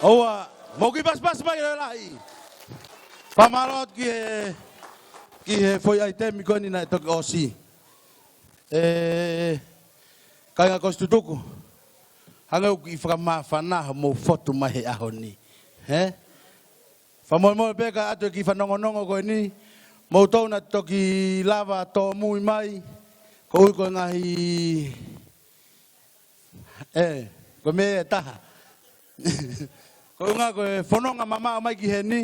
ʻOua, mou kiʻi pasipasi mai lelei. Fakamālō atu ki he, ki he foʻi ʻaitemi ko eni naʻe toki ʻosi. ʻE, kāinga Kositutuku, hangē ʻoku kiʻi fakamāfana hoʻomou fotu mai he ʻaho ni. Hē? Fakamolemole pē ka ʻoatu e kiʻi fanongonongo ko eni, mou tau naʻe toki lava tōmui mai, koeʻuhi ko e ngaahi, ē, ko e meʻa ʻe taha. Koeʻuhi ko e fononga mamaʻo mai ki heni,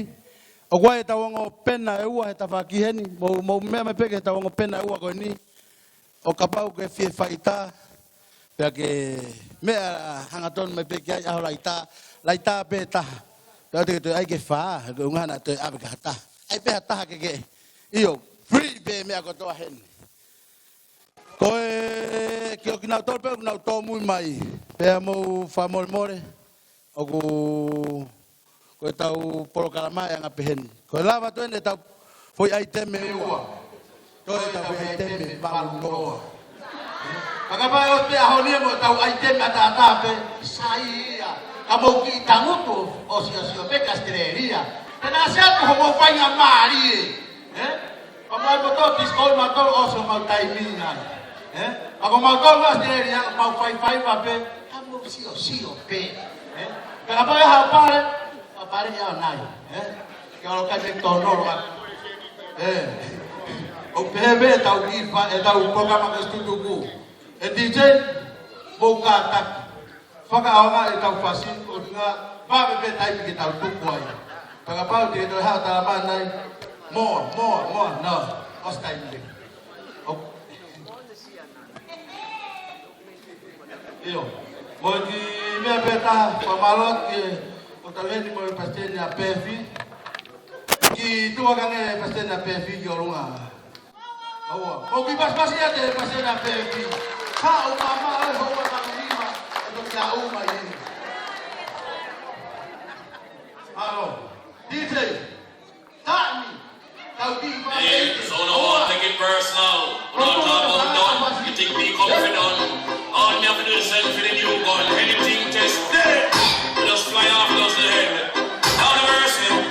ʻoku ʻi ai ʻetau ongo pena ʻe ua he tafaʻaki heni, mou, mou meʻa mai pē ki heʻetau ongo pena ʻe ua ko eni, ʻo kapau ʻoku ke fie faʻitā, Pea ke meʻa hangatonu mai pē ki ai, ʻaho laitā, laitā pē taha. Pea ʻoua te ke toe ʻai ke fā, ko e ʻuhinga naʻa toe ʻave ki ha taha. ʻAi pē ha taha kehekehe. ʻIo, free pē meʻa kotoa heni. Ko e, kiate kinautolu pē ʻoku nau tōmui mai. Pea mou fakamolemole, ʻoku ko ʻetau polokalama ʻe anga pehē ni. Ko e lava atu eni ʻetau foʻi ʻaitemi ʻe ua. Toe ʻetau foʻi ʻaitemi ʻe valu noa. Ka kapau ʻe ʻosi pē ʻaho ni ia mo ʻetau ʻaitemi ʻataʻatā pē, sai ia. Ka mou kiʻi tangutu ʻo siosio pē ki ʻAositelēlia. Te na ʻasi atu hoʻomou faingamālie. Ē? Ka mou poto disko mautolu ʻosi homou taimi nai. Ē? Ka ko mautolu ʻAositelēlia, mau faifaiva pē, ka mou siosio pē. Ē? Ka kapau ʻe haʻu pale, ka pale ia nai. Ē? Ke ʻalu kai me tōnolo atu. Ē? ʻOku pehē pē ʻetau kiʻi fa-, ʻetau polokalama ko e tutuku. ʻE DJ, mou kātaki. Fakaʻaongaʻi ʻetau fasi, ʻo ʻuhinga, vave pē taimi ke tau tuku ai. Ka kapau te ke toe haʻu ʻo talamai nai, more, more, more, no, ʻosi taimi. ʻO. ʻIo. Mo e kiʻi meʻa pē taha, fakamālō atu ki he, ko Taleni mo e Palesiteni ʻa Pefi. Kiʻi tuku ange ʻe Palesiteni ʻa Pefi ki ʻolunga. ʻOua. ʻOku pasipasi ia ʻe Palesiteni ʻa Pefi. Haʻu mamaʻo e houa taha nima, ʻe toki aʻu mai eni. Mālō. DJ. Taʻani. Tau ki fa. Hey, so no one take it personal. We don't talk about none. You think we confident? All you have to do is send for the new gun. Anything tested, we just fly off those head. Lord have mercy.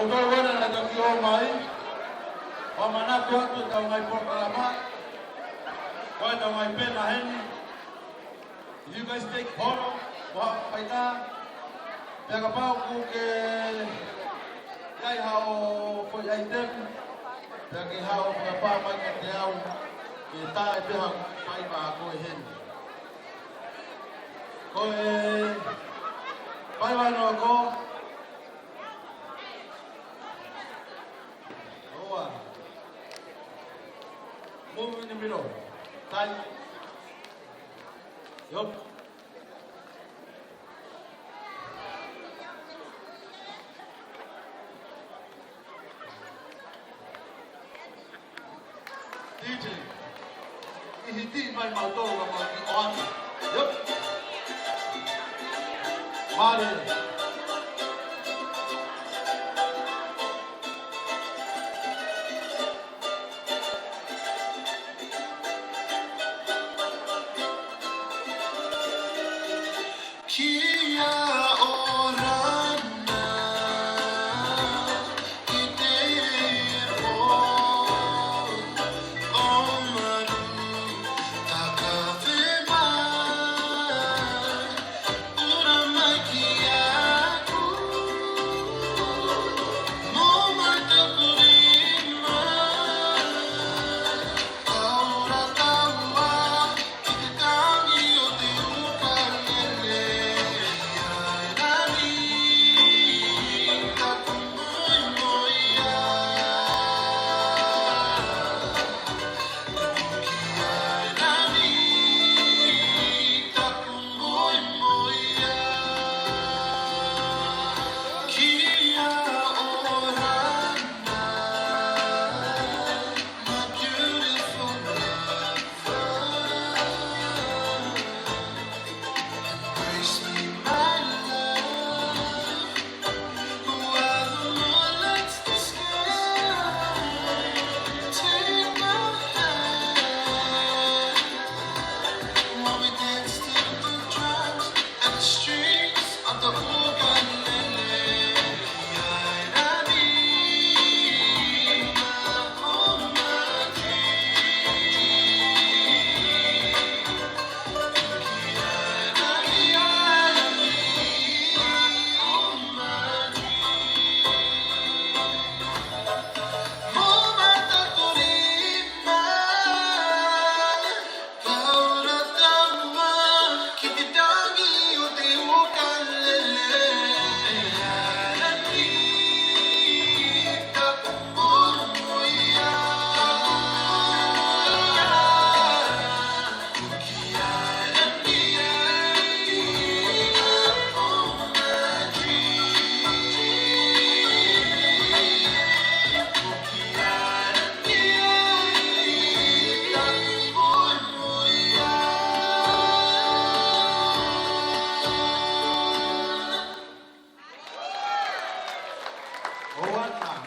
Tau wana na tau ki o mai. ʻOku ou manatu atu ʻetau ngaahi polokalama. Ko ʻetau ngaahi pena heni. You guys take photo, wa faita. Pea kapau ʻoku ke ʻi ai haʻo foʻi item, pea ke haʻo fakapā mai kiate au, ke tā e peha faiva ko ē heni. Ko e faiva no ko. Ua. Move in the middle. Tight. Yup. D J, ʻi he D mai mau tō ka mau ki o atu. Yup. Mālie. Kia ora na, i te pō, ʻo maru, takave mai, ʻura mai kiate au, mo mai takurima, ʻaura taua, Embrace me, my love, while the moon lights the sky. Take my hand, while we dance to the drums and the strings of the ukulele.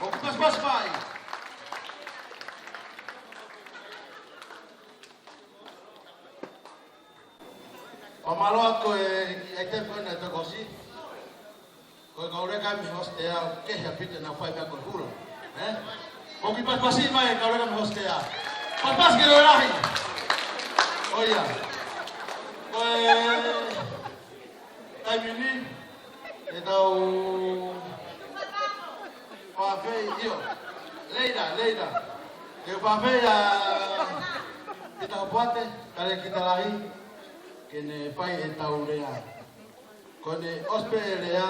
ʻOku paspas mai. ʻO mālō atu ko e kiʻi item ko ena ʻe toko siʻi. Ko e kau leka mei Hosea, ʻoku kehe ʻaupito ʻenau fai meʻa ko e hula. Ē? ʻOku kiʻi pasipasi mai e kau leka mei Hosea. Pasipasi ke lelei lahi. ʻOia. Ko e taimi ni, ʻe tau fafei io. Leila, Leila. Ke fafei ʻa Pita Hopoate, Talekita Lahi, ke ne fai ʻetau lea. Ko ʻene ʻosi pē lea,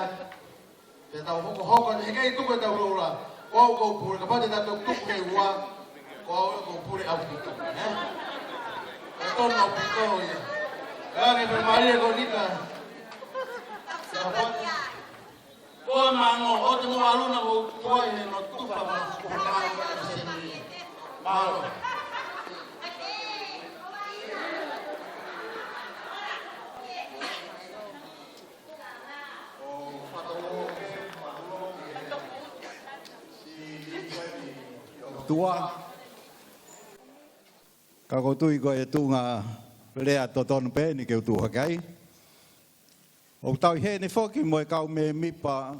te tau hokohoko, ʻe kei tuku ʻetau loula. Ko au ʻoku ou pule, kapau te tau tuku he ua, ko au ʻoku ou pule ʻaupito. Ē? ʻE tonu ʻaupito ia. Ka ke pē mālie ko Nika. Ko e mango, ʻoua te mou ʻalu na mou tuai he no tufa ma kuhunai ma seni. Mālō. Tua. Ka ʻoku ou tui ko e tuʻunga lea totonu pē eni ke u tuʻu hake ai. ʻOku tau ʻi heni foki mo e kau mēmipa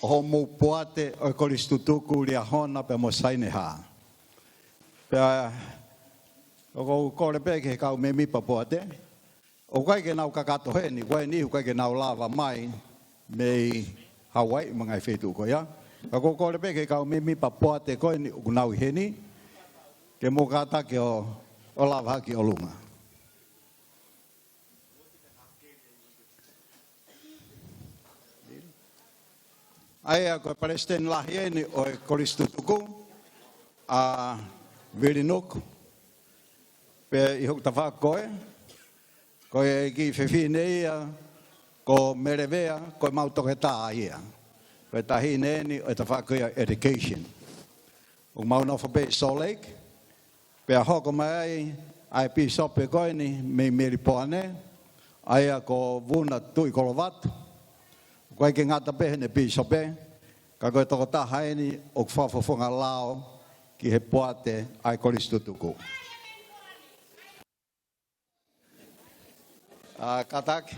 ʻo hoʻomou poate ʻo e Kolisi Tutuku, Liahona pea mo Sainehā. Pea ʻoku ou kole pē ki he kau mēmipa poate, ʻoku ʻikai ke nau kakato heni, ko e niʻihi ʻoku ʻikai ke nau lava mai mei Hauaiʻi mo e ngaahi feituʻu ko ia. Ka ʻoku ou kole pē ki he kau mēmipa poate ko eni ʻoku nau ʻi heni, ke mou kātaki ʻo, ʻo lava hake ʻi ʻolunga. ʻA ia ko e Palesiteni Lahi eni ʻo e Kolisi Tutuku, ʻa Vili Nuku, pea ʻi hoku tafaʻaki ko ē, ko e kiʻi fefine ia ko Melevea, ko ʻemau toketā ia. Ko e taʻahine eni ʻo e tafaʻaki ko ia education. ʻOku mau nofo pē ʻi Salt Lake, pea hoko mai ai ʻa e pīsope ko eni mei Melipoane, ʻa ia ko Vuna Tuʻikolovatu. ʻOku ʻikai ke ngata pē heʻene pīsope, ka ko e tokotaha eni ʻoku fakafofonga lao ki he poate ʻa e Kolisi Tutuku. ʻA, kātaki,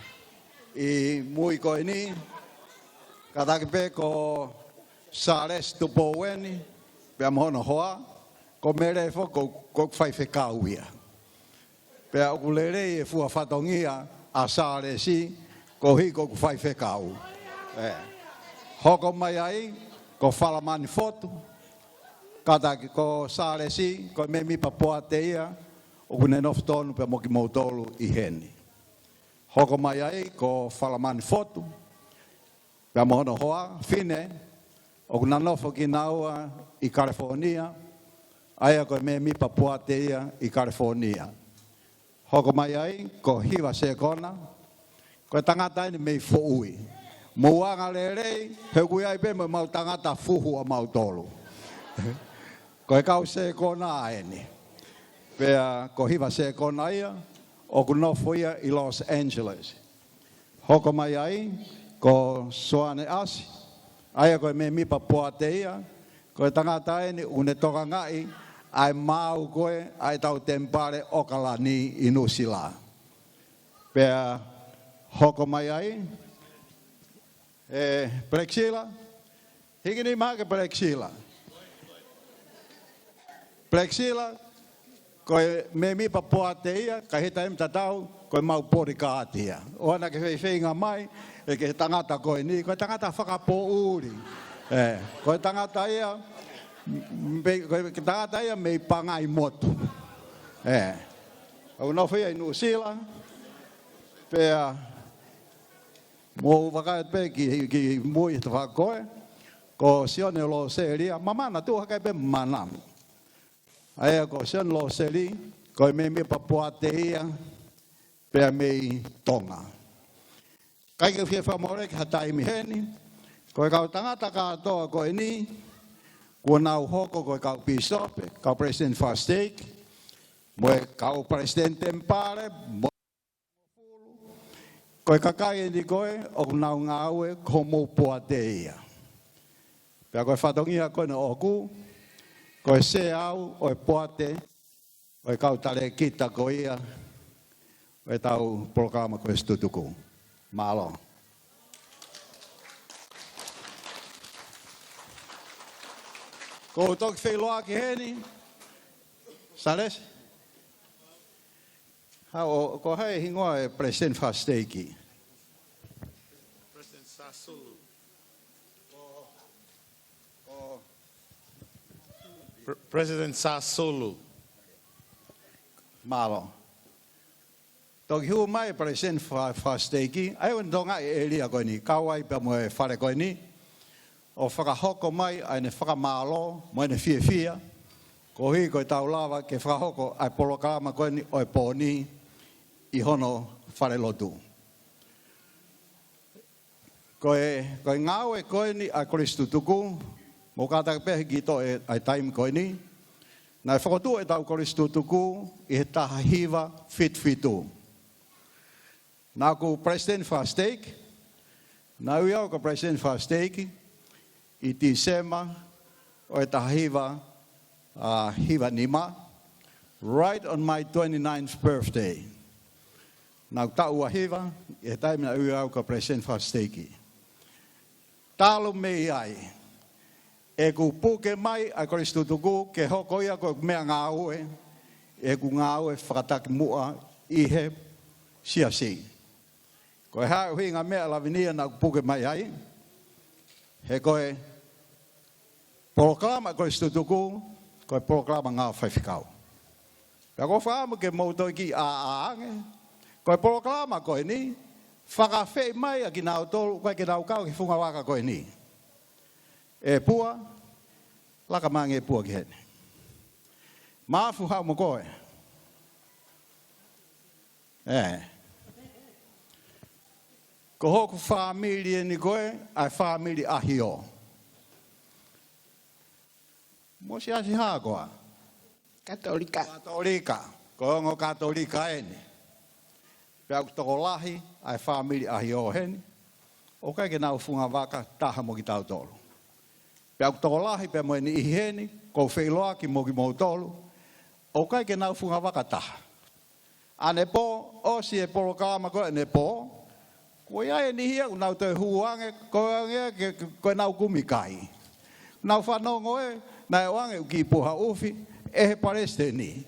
ʻi mui ko eni, kātaki pē ko Sālesi Tupou eni, pea mo hono hoa, ko Mele foki ko, ko ʻeku faifekau ia. Pea ʻoku lelei e fua fatongia ʻa Sālesi, koeʻuhi ko ʻeku faifekau. ʻE. Hoko mai ai, ko Falamani Fotu, kātaki ko Sālesi, ko e mēmipa poate ia, ʻoku ne nofo tonu pea mo kimoutolu ʻi heni. Hoko mai ai ko Falamani Fotu, pea mo hono hoa, fine, ʻoku na nofo kinaua ʻi California, ʻa ia ko e mēmipa poate ia ʻi California. Hoko mai ai ko Hiva Sekona, ko e tangata eni mei Foʻui. Mou anga lelei, he ʻoku ʻi ai pē mo ʻemau tangata fuhu ʻamautolu. Ko e kau Sekona eni. Pea ko Hiva Sekona ia, ʻoku nofo ia ʻi Los Angeles. Hoko mai ai ko Soane ʻAsi, ʻa ia ko e mēmipa poate ia, ko e tangata eni ʻoku ne tokangaʻi ʻa e maau ko ē ʻa ʻetau temipale ʻOkalani ʻi Nuʻusila. Pea hoko mai ai, ʻe Plexila, hiki nima hake Plexila. Plexila, ko e mēmipa poate ia, ka ʻi he taimi tatau, ko ʻemau bodyguard ia. ʻOua naʻa ke feifeinga mai, ʻe ki he tangata ko eni, ko e tangata fakapoʻuli. ʻE, ko e tangata ia, m-, m-, ko e tangata ia mei Pangaimotu. ʻE, ʻoku nofo ia ʻi Nuʻusila, pea mou vakai pē ki, ki mui he tafaʻaki ko ē, ko Sione Loseli ia, mamana, tuʻu hake pē mamana. ʻA ia ko Sione Loseli, ko e mēmipa poate ia, pea mei Tonga. ʻIkai ke fie fakamoleki ha taimi heni, ko e kau tangata kātoa ko eni, kuo nau hoko ko e kau pīsope, kau palesiteni fakasiteiki, mo e kau palesiteni temipale, mo Ko e kakai eni ko ē ʻoku nau ngāue ko homou poate ia. Pea ko e fatongia ko ena ʻoʻoku, ko e sēau ʻo e poate ʻo e kau talēkita ko ia ʻo ʻetau polokalama Kolisi Tutuku. Mālō. Ko u toki feʻiloaki heni, Sālesi. Hā, ʻo, ko hai e hingoa e palesiteni fakasiteiki? President Sasulu. Ko, ko Pre-, President Sasulu. Mālō. Toki hū mai e palesiteni fa-, fakasiteiki, ʻa ia ʻoku ne tokangaʻi e ʻēlia ko eni, kau ai pea mo e fale ko eni, ʻo fakahoko mai ʻa ʻene fakamālō mo ʻene fiefia, koeʻuhi ko ʻetau lava ke fakahoko ʻa e polokalama ko eni ʻo e pō ni ʻi hono falelotu. Ko e, ko e ngāue ko eni ʻa e Kolisi Tutuku, mou kātaki pē he kiʻi toʻo e, ʻa e taimi ko eni, naʻe fokotuʻu ʻetau Kolisi Tutuku ʻi he taha hiva fitu fitu. Naʻa ku palesiteni fakasiteiki, naʻe ui au ko e palesiteni fakasiteiki ʻi Tīsema ʻo e taha hiva, ʻa, hiva nima, right on my twenty-ninth birthday. Naʻa ku taʻu ua hiva, ʻi he taimi naʻe ui au ko e palesiteni fakasiteiki. Talu mei ai, ʻeku puke mai ʻa e kolisi tutuku ke hoko ia ko e meʻangāue, ʻeku ngāue fakatakimuʻa ʻi he siasi. Ko e hā e ʻuhinga meʻa Lavinia naʻa ku puke mai ai? He ko e polokalama kolisi tutuku, ko e polokalama ngāue fakafaifekau. Pea ʻoku ou fakaʻamu ke mou toe kiʻi ʻāʻā ange, ko e polokalama ko eni, fakaafeʻi mai ʻa kinautolu ʻoku ʻikai ke nau kau ki he fungavaka ko eni. ʻE Pua, laka mai ange ʻe Pua ki heni. Mafu, haʻu mo koe. ʻE. Ko hoku fāmili eni ko ē, ʻa e fāmili ʻAhio. Mo siasi hā koā? Katolika. Katolika. Ko e ongo Katolika eni. Pea ʻoku tokolahi ʻa e fāmili ʻAhio heni, ʻoku ʻikai ke nau fungavaka taha mo kitautolu. Pea ʻoku tokolahi pea mo e niʻihi heni, ʻoku ou feʻiloaki mo kimoutolu, ʻoku ʻikai ke nau fungavaka taha. ʻAnepō, ʻosi e polokalama ko ē ʻanepō, ko ia e niʻihi ia ʻoku nau toe hū ange, ko e ange ke, ke, ko ʻenau kumi kai. Nau fanongo ē, naʻe ʻoange ʻū kiʻi puha ʻufi ʻe he palesiteni.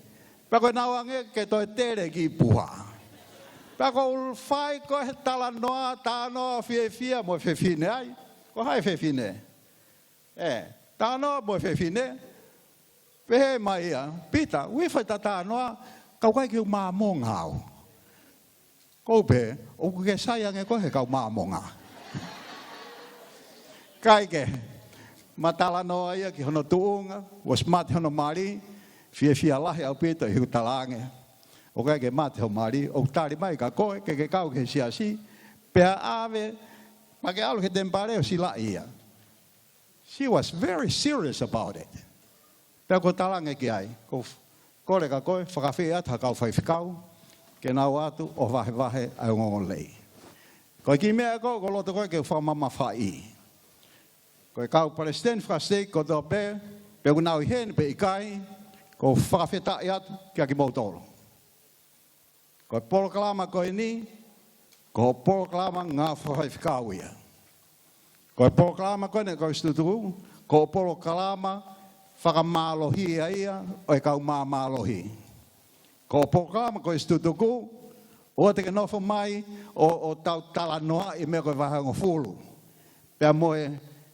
Pea ko ʻenau ange ke toe tele kiʻi puha. Pea ʻoku ou fai ko ē he talanoa, talanoa fiefia mo e fefine ai. Ko hai e fefine? ʻE, talanoa mo e fefine. Pehē mai ia, Pita, ui fai ta talanoa, ka ʻoku ʻikai ke u Māmonga au. Kou pehē, ʻoku ke sai ange koe he kau Māmonga. Kae kehe, ma talanoa ia ki hono tuʻunga, ʻosi mate hono mali, fiefia lahi ʻaupito ʻi heʻeku talaange. ʻOku ʻikai ke mate hoʻo mali, ʻoku tali mai kia koe, ke ke kau ki he siasi, pea ʻave, pea ke ʻalu ki he temipale ʻo silaʻi ia. She was very serious about it. Pea ʻoku ou talaange ki ai, ʻoku ou kole kia koe, fakaafeʻi atu ha kau faifekau, ke nau ō atu ʻo vahevahe ʻa e ongoongolelei. Ko e kiʻi meʻa ko ē ʻoku ou loto ko ē ke u fakamamafaʻi. Ko e kau palesiteni fakasiteiki kotoa pē, pe ʻoku nau ʻi heni pe ʻikai, ʻoku ou fakafetaʻi atu kia kimoutolu. Ko e polokalama ko eni, ko e polokalama ngāue fakafaifekau ia. Ko e polokalama ko eni kolisi tutuku, ko e polokalama fakamālohia ia ʻo e kau māmālohi. Ko e polokalama kolisi tutuku, ʻoua te ke nofo mai ʻo, ʻo tau talanoaʻi e meʻa ko e vahe hongofulu. Pea mo e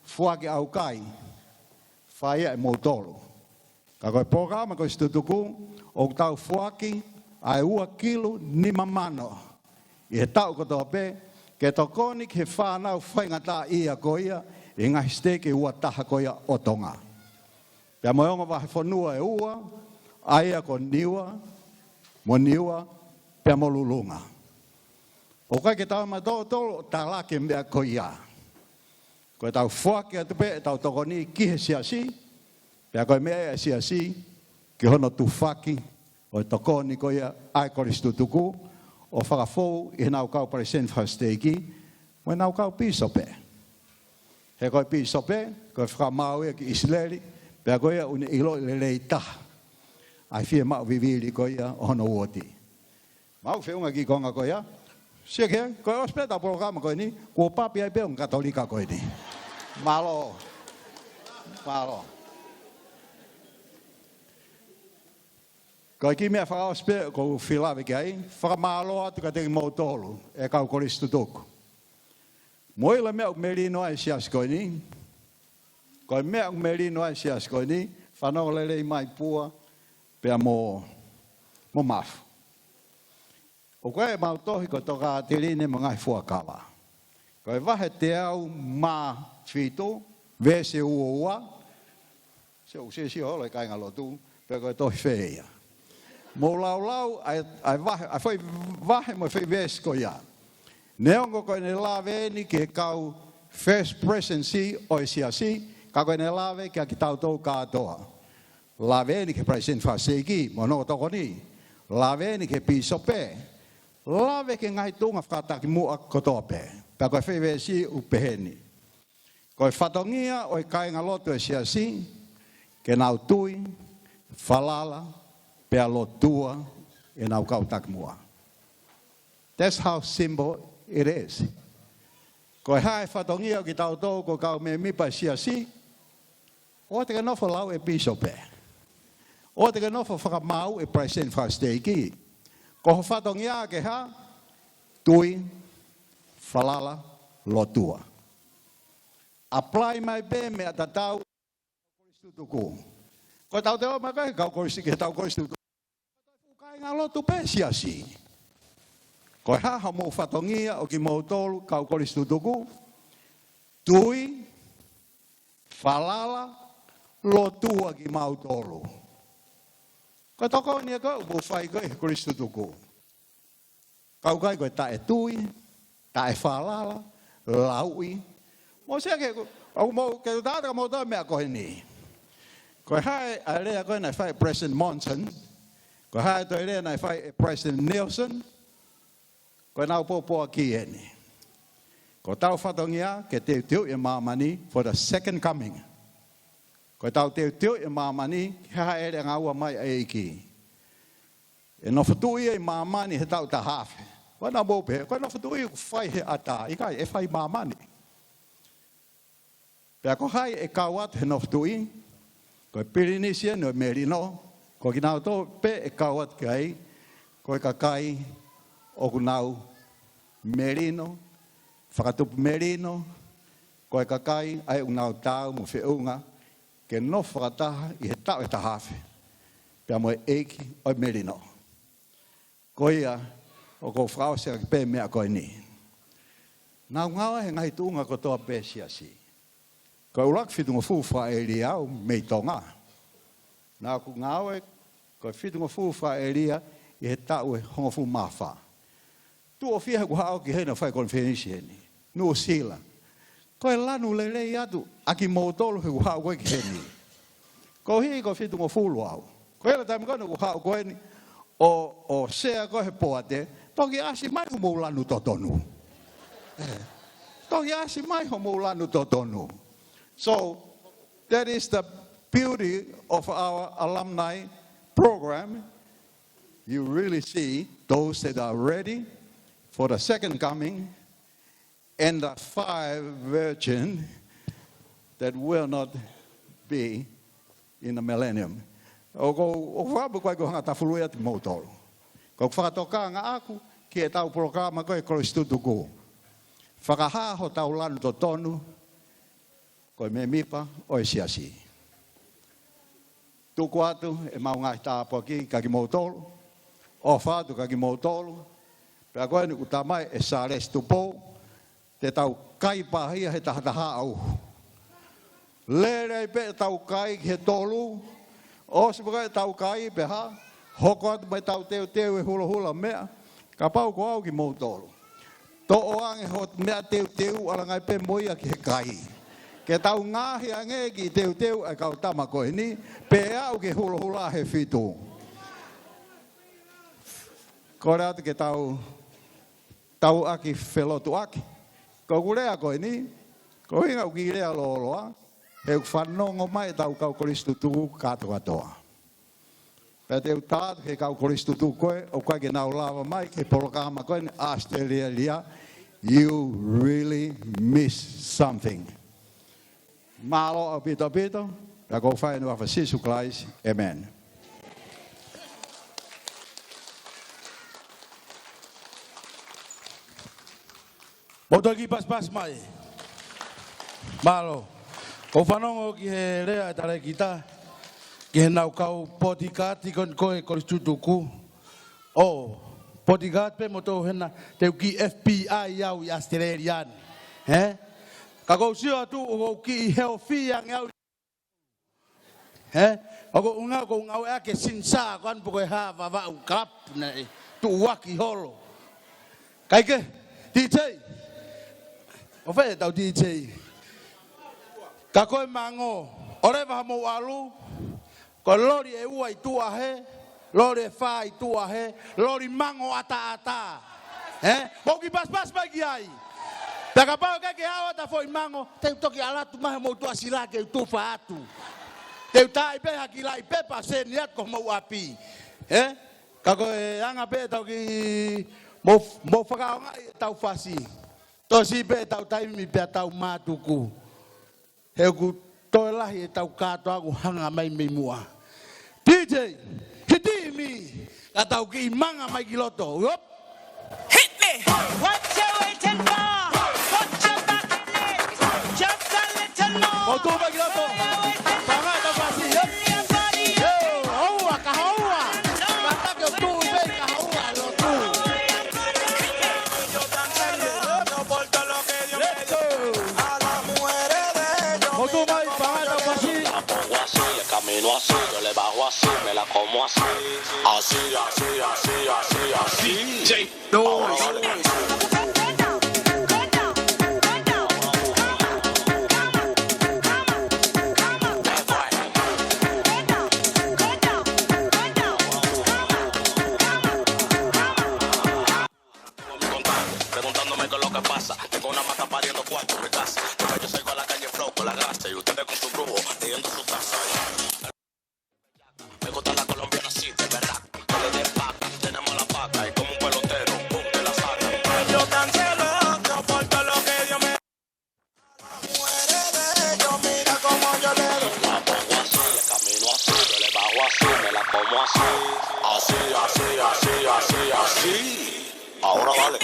foaki ʻaukai, fai ia ʻe moutolu. Ka ko e polokalama kolisi tutuku, ʻoku tau foaki ʻa e ua kilu nima mano ʻi he taʻu kotoa pē, ke tokoni ki he fānau faingataʻaʻia ko ia ʻi he ngaahi siteiki ʻe ua taha ko ia ʻo Tonga. Pea mo e ongo vahefonua ʻe ua, ʻa ia ko Niua, mo Niua, pea mo Lulunga. ʻOku ʻikai ke tau maʻu totolo ʻo talaki e meʻa ko ia. Ko ʻetau foaki atu pē ʻetau tokoni ki he siasi, pea ko e meʻa ia ʻa e siasi ki hono tufaki ʻo e tokoni ko ia ʻa e kolisi tutuku, ʻo fakafou ʻi heʻenau kau palesiteni fakasiteiki, mo ʻenau kau pīsope. He ko e pīsope, ko e fakamaau ia ki ʻIsileli, pea ko ia ʻoku ne ʻiloʻi lelei taha ʻa e fiemaʻu vivili ko ia ʻo hono uooti. Mau feʻunga ki he konga ko ia. Sio ki he, ko e ʻosi pē ʻetau polokalama ko eni, kuo papi ai pē ongo Katolika ko eni. Mālō. Mālō. Ko e kiʻi meʻa fakaʻosi pē ʻoku ou fie lave ki ai, fakamālō atu kiate kimoutolu, ʻe kau kolisi tutuku. Mou ʻilo e meʻa ʻoku melino ai e siasi ko eni. Ko e meʻa ʻoku melino ai e siasi ko eni, fanongo lelei mai Pua, pea mo, mo Mafu. ʻOku ʻi ai ʻemau tohi ko e Tokāteline mo e Ngaahi Fuakava. Ko e vahe teau mā fitu, veesi ua ua, sio, ʻoku siʻisiʻi holo e kāingalotu, pe ko e tohi fē ia. Mou laulau ʻa e, ʻa e vahe, ʻa e foʻi vahe mo e foʻi veesi ko ia. Neongo ko ʻene lave eni ki he kau First Presidency ʻo e siasi, ka ko ʻene lave kia kitautolu kātoa. Lave eni ki he palesiteni fakasiteiki, mo hono tokoni. Lave eni ki he pīsope. Lave ki he ngaahi tuʻunga fakatakimuʻa kotoa pē. Pea ko e foʻi veesi ʻoku pehē ni. Ko e fatongia ʻo e kāingalotu ʻo e siasi, ke nau tui, falala, pea lotua ʻenau kau takimuʻa. That's how simple it is. Ko e hā e fatongia ʻo kitautolu ko e kau mēmipa ʻo e siasi? ʻOua te ke nofo lau e pīsope. ʻOua te ke nofo fakamaau e palesiteni fakasiteiki. Ko ho fatongia ke hā? Tui, falala, lotua. Apply mai pē meʻa tatau Kolisi Tutuku. Ko ʻetau te ō mai ko e kau Kolisi, ke tau Kolisi Tutuku. Fuʻu kāingalotu pē siasi. Ko e hā hoʻomou fatongia ʻo kimoutolu kau Kolisi Tutuku? Tui, falala, lotua kimautolu. Ko e tokoni ia ko ē ʻoku mou fai ko ē he Kolisi Tutuku. Kau kai ko e taʻetui, taʻefalala, lauʻi. Mou sio ki he, ʻoku mou, ke u tala atu kia moutolu e meʻa ko eni. Ko e hā e lea ko ē naʻe fai ʻe Palesiteni Monson, ko e hā e toe lea naʻe fai ʻe Palesiteni Nelson, ko ʻenau pōpoaki eni. Ko hotau fatongia ke teuteuʻi e māmani for the second coming. Ko ʻetau teuteuʻi e māmani ki he hāʻele ʻanga ua mai ʻa e ʻEiki. ʻE nofo tuʻi ia ʻi māmani he taʻu taha afe. Ko ʻenau pehē, ko e nofo tuʻi ʻoku fai he ʻatā, ʻikai, ʻe fai māmani. Pea ko hai ʻe kau atu he nofo tuʻi? Ko e pilinisi eni ʻo e melino, ko kinautolu pē ʻe kau atu ki ai, ko e kakai ʻoku nau melino, fakatupu melino, ko e kakai ʻa ia ʻoku nau taau mo feʻunga ke nofo fakataha ʻi he taʻu ʻe taha afe pea mo e ʻEiki ʻo e melino. Ko ia, ʻoku ou fakaʻosi ʻaki pē meʻa ko eni. Naʻa ku ngāue he ngaahi tuʻunga kotoa pē siasi. Ko e ʻuluaki fitungofulu fakaʻēlia au mei Tonga. Naʻa ku ngāue ko e fitungofulu fakaʻēlia ʻi he taʻu ʻe hongofulu mā fā. Tuʻo fiha ʻeku haʻu ki heni ʻo fai konifelenisi heni, Nuʻusila. Ko e lanu lelei atu ʻa kimoutolu heʻeku haʻu ko ē ki heni. Ko e hiki ko e fitungofulu au. Ko e taimi ko ē naʻa ku haʻu ko eni ʻo, ʻo sea ko ē he poate, toki ʻasi mai hoʻomou lanu totonu. Eh, toki ʻasi mai hoʻomou lanu totonu. So, that is the beauty of our alumni program. You really see those that are ready for the second coming and the five virgin that will not be in the millennium. ʻOku ou, ʻoku ou fakaʻamu ko e ʻikai ke u hanga ʻo tafulu atu kimoutolu. Ko e fakatokanga ʻaku ki heʻetau polokalama ko e Kolisi Tutuku. Fakahā hotau lanu totonu ko e mēmipa ʻo e siasi. Tuku atu ʻemau ngaahi tāpuaki kia kimoutolu, ʻofa atu kia kimoutolu, pea ko eni ʻoku talamai ʻe Sālesi Tupou, te tau kai pāhia he taha taha ʻaho. Lele ai pē ʻetau kai ki he tolu, ʻosi pē ko ē ʻetau kai pea hā, hoko atu mai ʻetau teuteu e hulohula meʻa, kapau ko au kimoutolu. Toʻo ange hoʻo meʻa teuteu, ʻalu ange pē mo ia ki he kai. Ke tau ngaohi ange e kiʻi teuteu ʻa e kau tama ko eni, pea aʻu ki he hulohula he fitu. Kole atu ke tau, tau ʻaki felotuʻaki. Ko ʻeku lea ko eni, ko e ʻuhinga ʻoku ou lea lōloa, he ʻoku fanongo mai ʻetau kau Kolisi Tutuku kātoa kātoa. Pea te u tala atu ki he kau Kolisi Tutuku ko ē ʻoku ʻikai ke nau lava mai ki he polokalama ko eni ʻAositelēlia, you really miss something. Mālō ʻaupito ʻaupito, pea ʻoku ou fai eni ʻi he huafa ʻo Sīsū Kalaisi. ʻĒmeni. Mou toki pasipasi mai. Mālō. ʻOku ou fanongo ki he lea ʻa e talēkita, ki heʻenau kau potikaati ko eni ko e Kolisi Tutuku. ʻŌ, potikaati pē moutolu hena, te u kiʻi F B I au ʻi ʻAositelēlia ni. Hē? Ka ʻoku ou sio atu, ʻoku ou kiʻi healthy ange au. Hē? ʻOku ou ngāue, ʻoku ou ngāueʻaki e sinisā ko eni pe ko e hā, Vavaʻu kalapu naʻe tuʻuaki holo. Kae kehe, D J. ʻO fē ʻetau D J? Ka ko e mango, ʻoleva haʻamou ʻalu, ko e loli ʻe ua ʻi tuʻa hē, loli ʻe fā ʻi tuʻa hē, loli mango ʻataʻatā. Hē? Mou kiʻi pasipasi mai ki ai. Pea kapau ʻe ʻikai ke ʻalu atu ha foʻi mango, te u toki ʻalu atu mai homou tuʻasila ke u tufa atu. Te u taaʻi pē ha kiʻi laʻi pepa ʻo seni atu ki homou ʻapi. Hē? Ka ko e anga pē ʻetau kiʻi, mou, mou fakaʻaongaʻi ʻetau fasi. Tō siʻi pē ʻetau taimi pea tau mātuku. He ʻoku toe lahi ʻetau kātoa ʻoku hanga mai mei muʻa. D J, hit me! Ka tau kiʻi manga mai ki loto. Hop! Hit me! What you waiting for? Put your back in it. Just a little more. Mou tuʻu mai ki loto. Paʻanga ʻetau pasi, hop! Yo, houa, ka houa. Ka take o tuʻu pē ka houa, lotu. Let's go. Mou tuʻu mai, paʻanga ʻetau pasi. La pongo así, le camino así, yo le bajo así, me la como así. Así, así, así, así, así. D J Noise. Preguntándome qué es lo que pasa. Tengo una mata pariendo cuatro de casa. Yo salgo a la calle flow con la grasa y ustedes con su brujo leyendo su taza. Me gusta la colombiana así, de verdad. Que le dé paca, tenemos la paca y como un pelotero, pum, te la saca. Yo tan celoso por todo lo que Dios me... Mujeres de ellos, mira cómo yo le doy. La pongo así, le camino así, yo le bajo así, me la como así. Así, así, así, así, así. Ahora dale.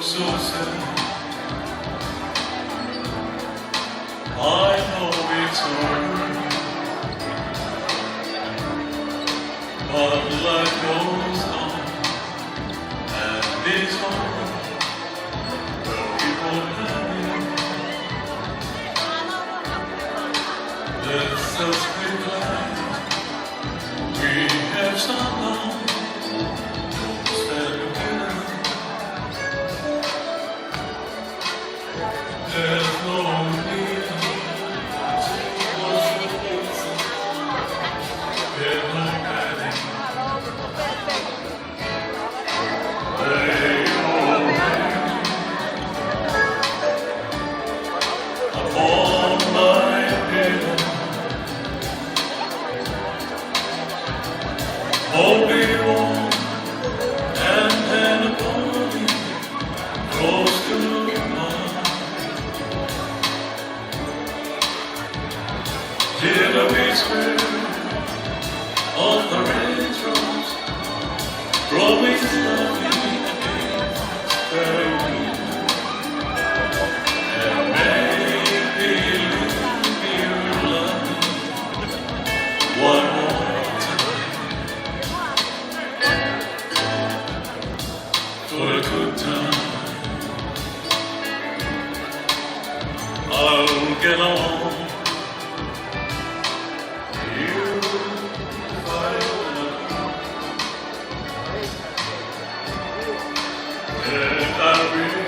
So sad. I know it's over, but life goes on, and it's over. Well, we won't have it. Let's just be glad we have some love. Don't stand together. There's no need to worship. There's no panic. Lay your hand upon my pillow. Hold me warm and hand upon me, close to mine. Hear the whisper of the raindrops, blowing softly against the window. And make me believe you love me one more time. For a good time, I'll get along. You fight and I really,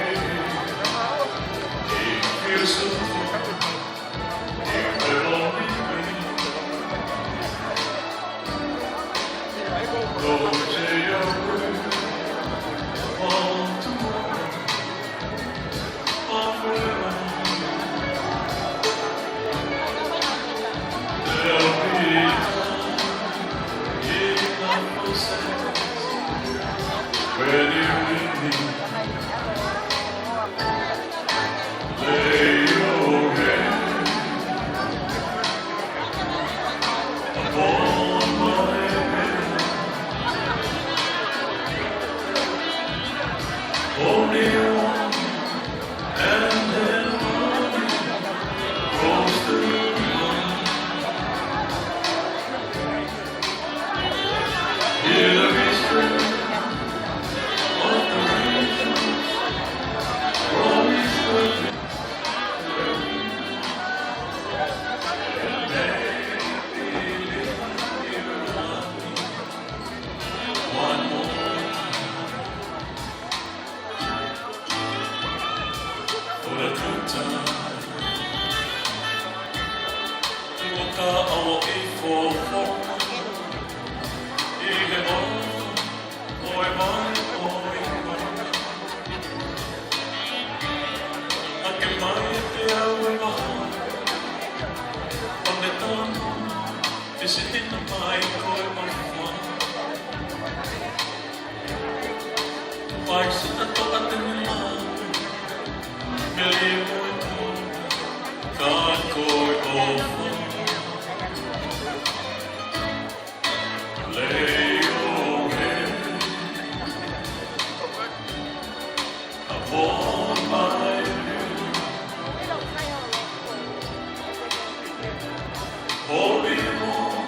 it feels so good. When you need me, lay your hand upon my head. Hold me warm and then hold me close to mine. Hear the whisper of the raindrops, always looking. One more time. For a good time. Ua ka ʻalu ʻi fofo ʻi he ʻofa ʻo e vai ʻo e vai. Hake mai ʻe au e maha ʻo ne tanu, ke sihina mai ko e maha. Pai sina toka te mila, meli mo e tau, ka ko e ʻofa. Lay your hand upon my pillow. Hold me warm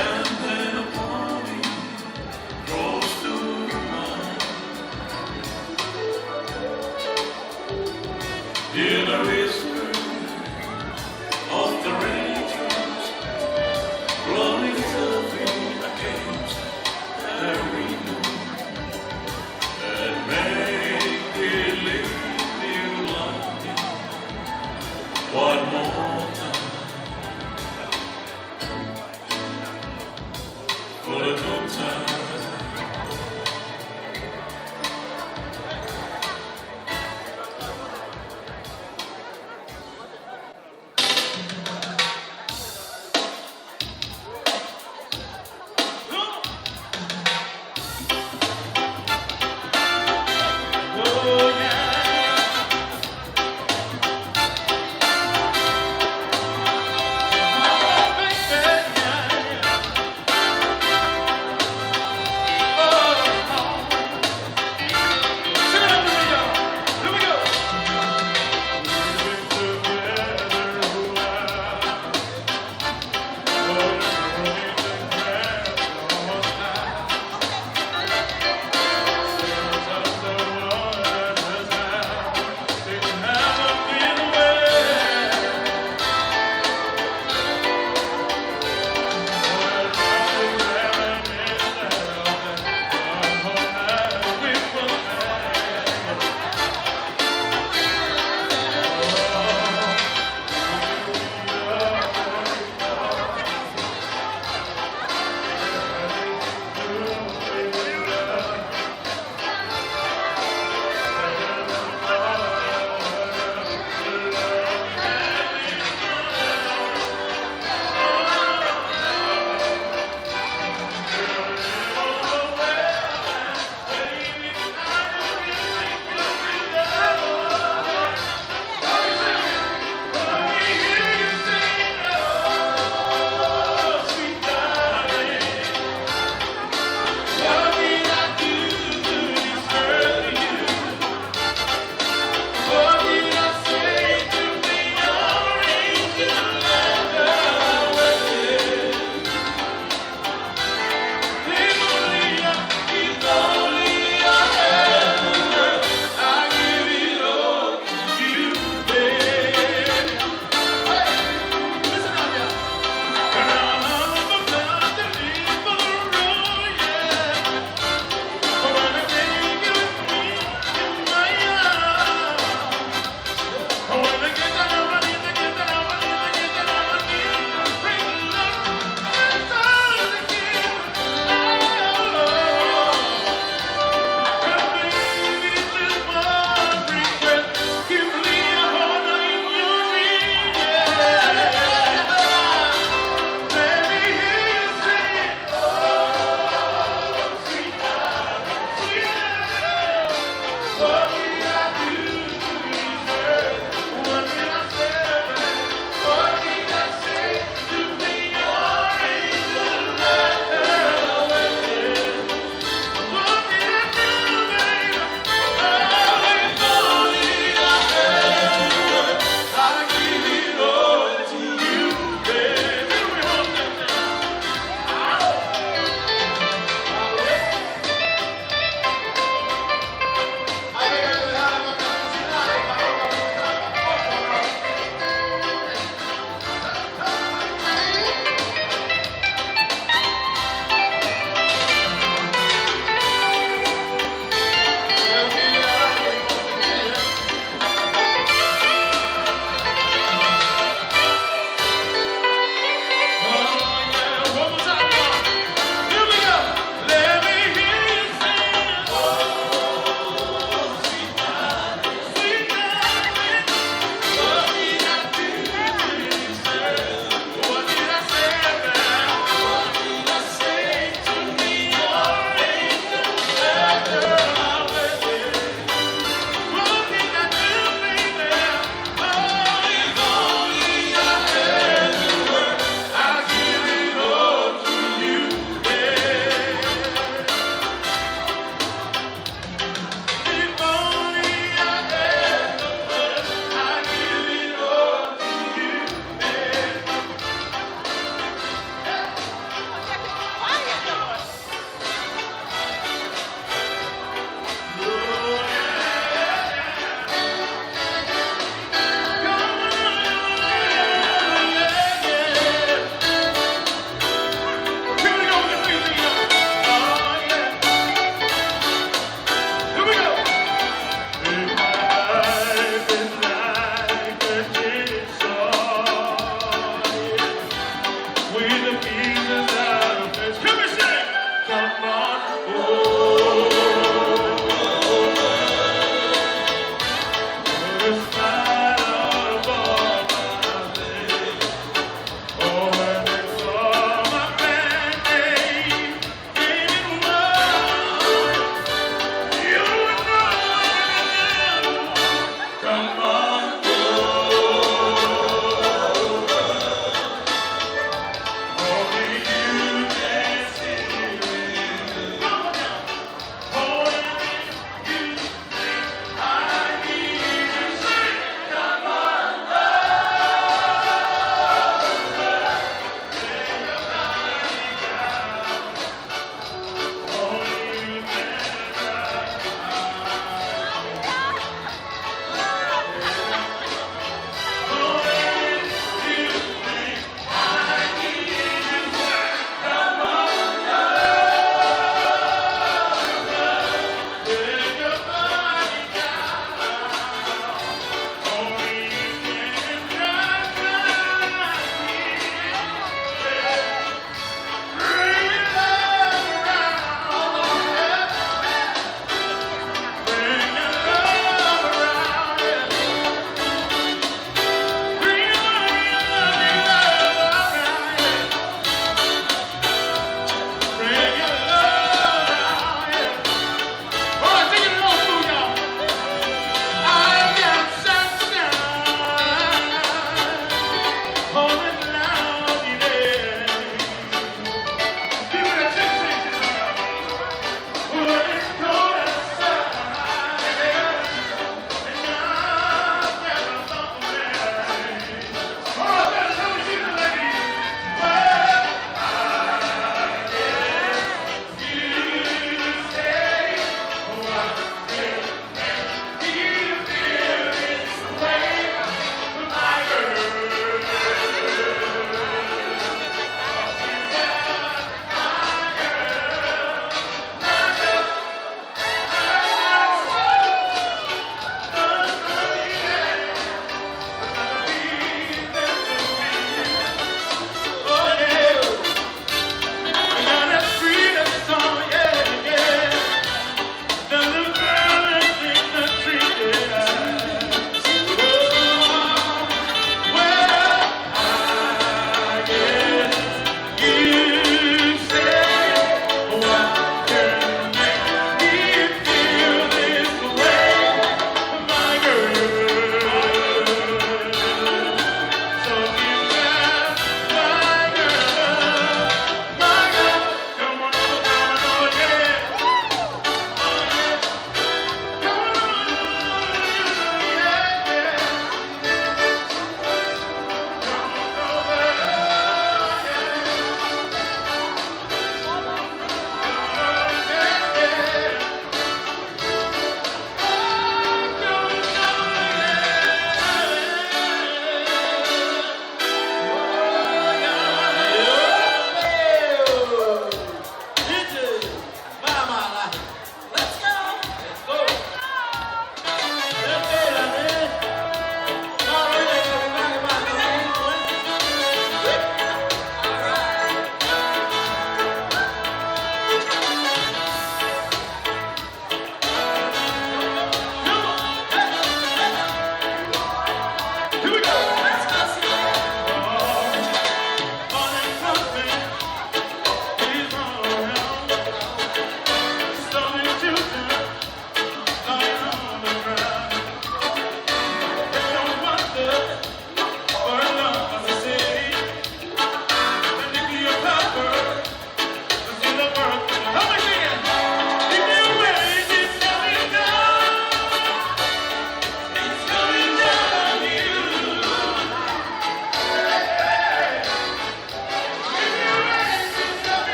and then upon me, close to mine. Hear the whisper of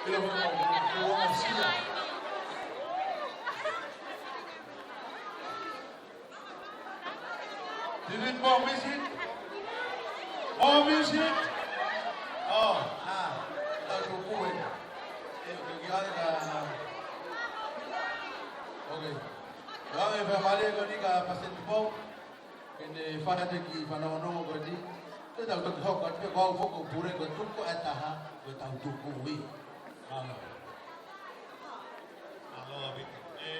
Did it more music? More music? Oh, ah, tau tuku ē. Eh, tuku ē, ah. Okay. Tuku ē, pea mālō ʻeni kia Pasiteni Tupou. Ke ne fai atu e kiʻi fanongonongo ko eni. Te tau toki hoko atu pē ko au foki ʻo pule ko e tuku ʻe taha, ko e tau tuku ui. Mālō. Mālō ʻaupito. ʻE,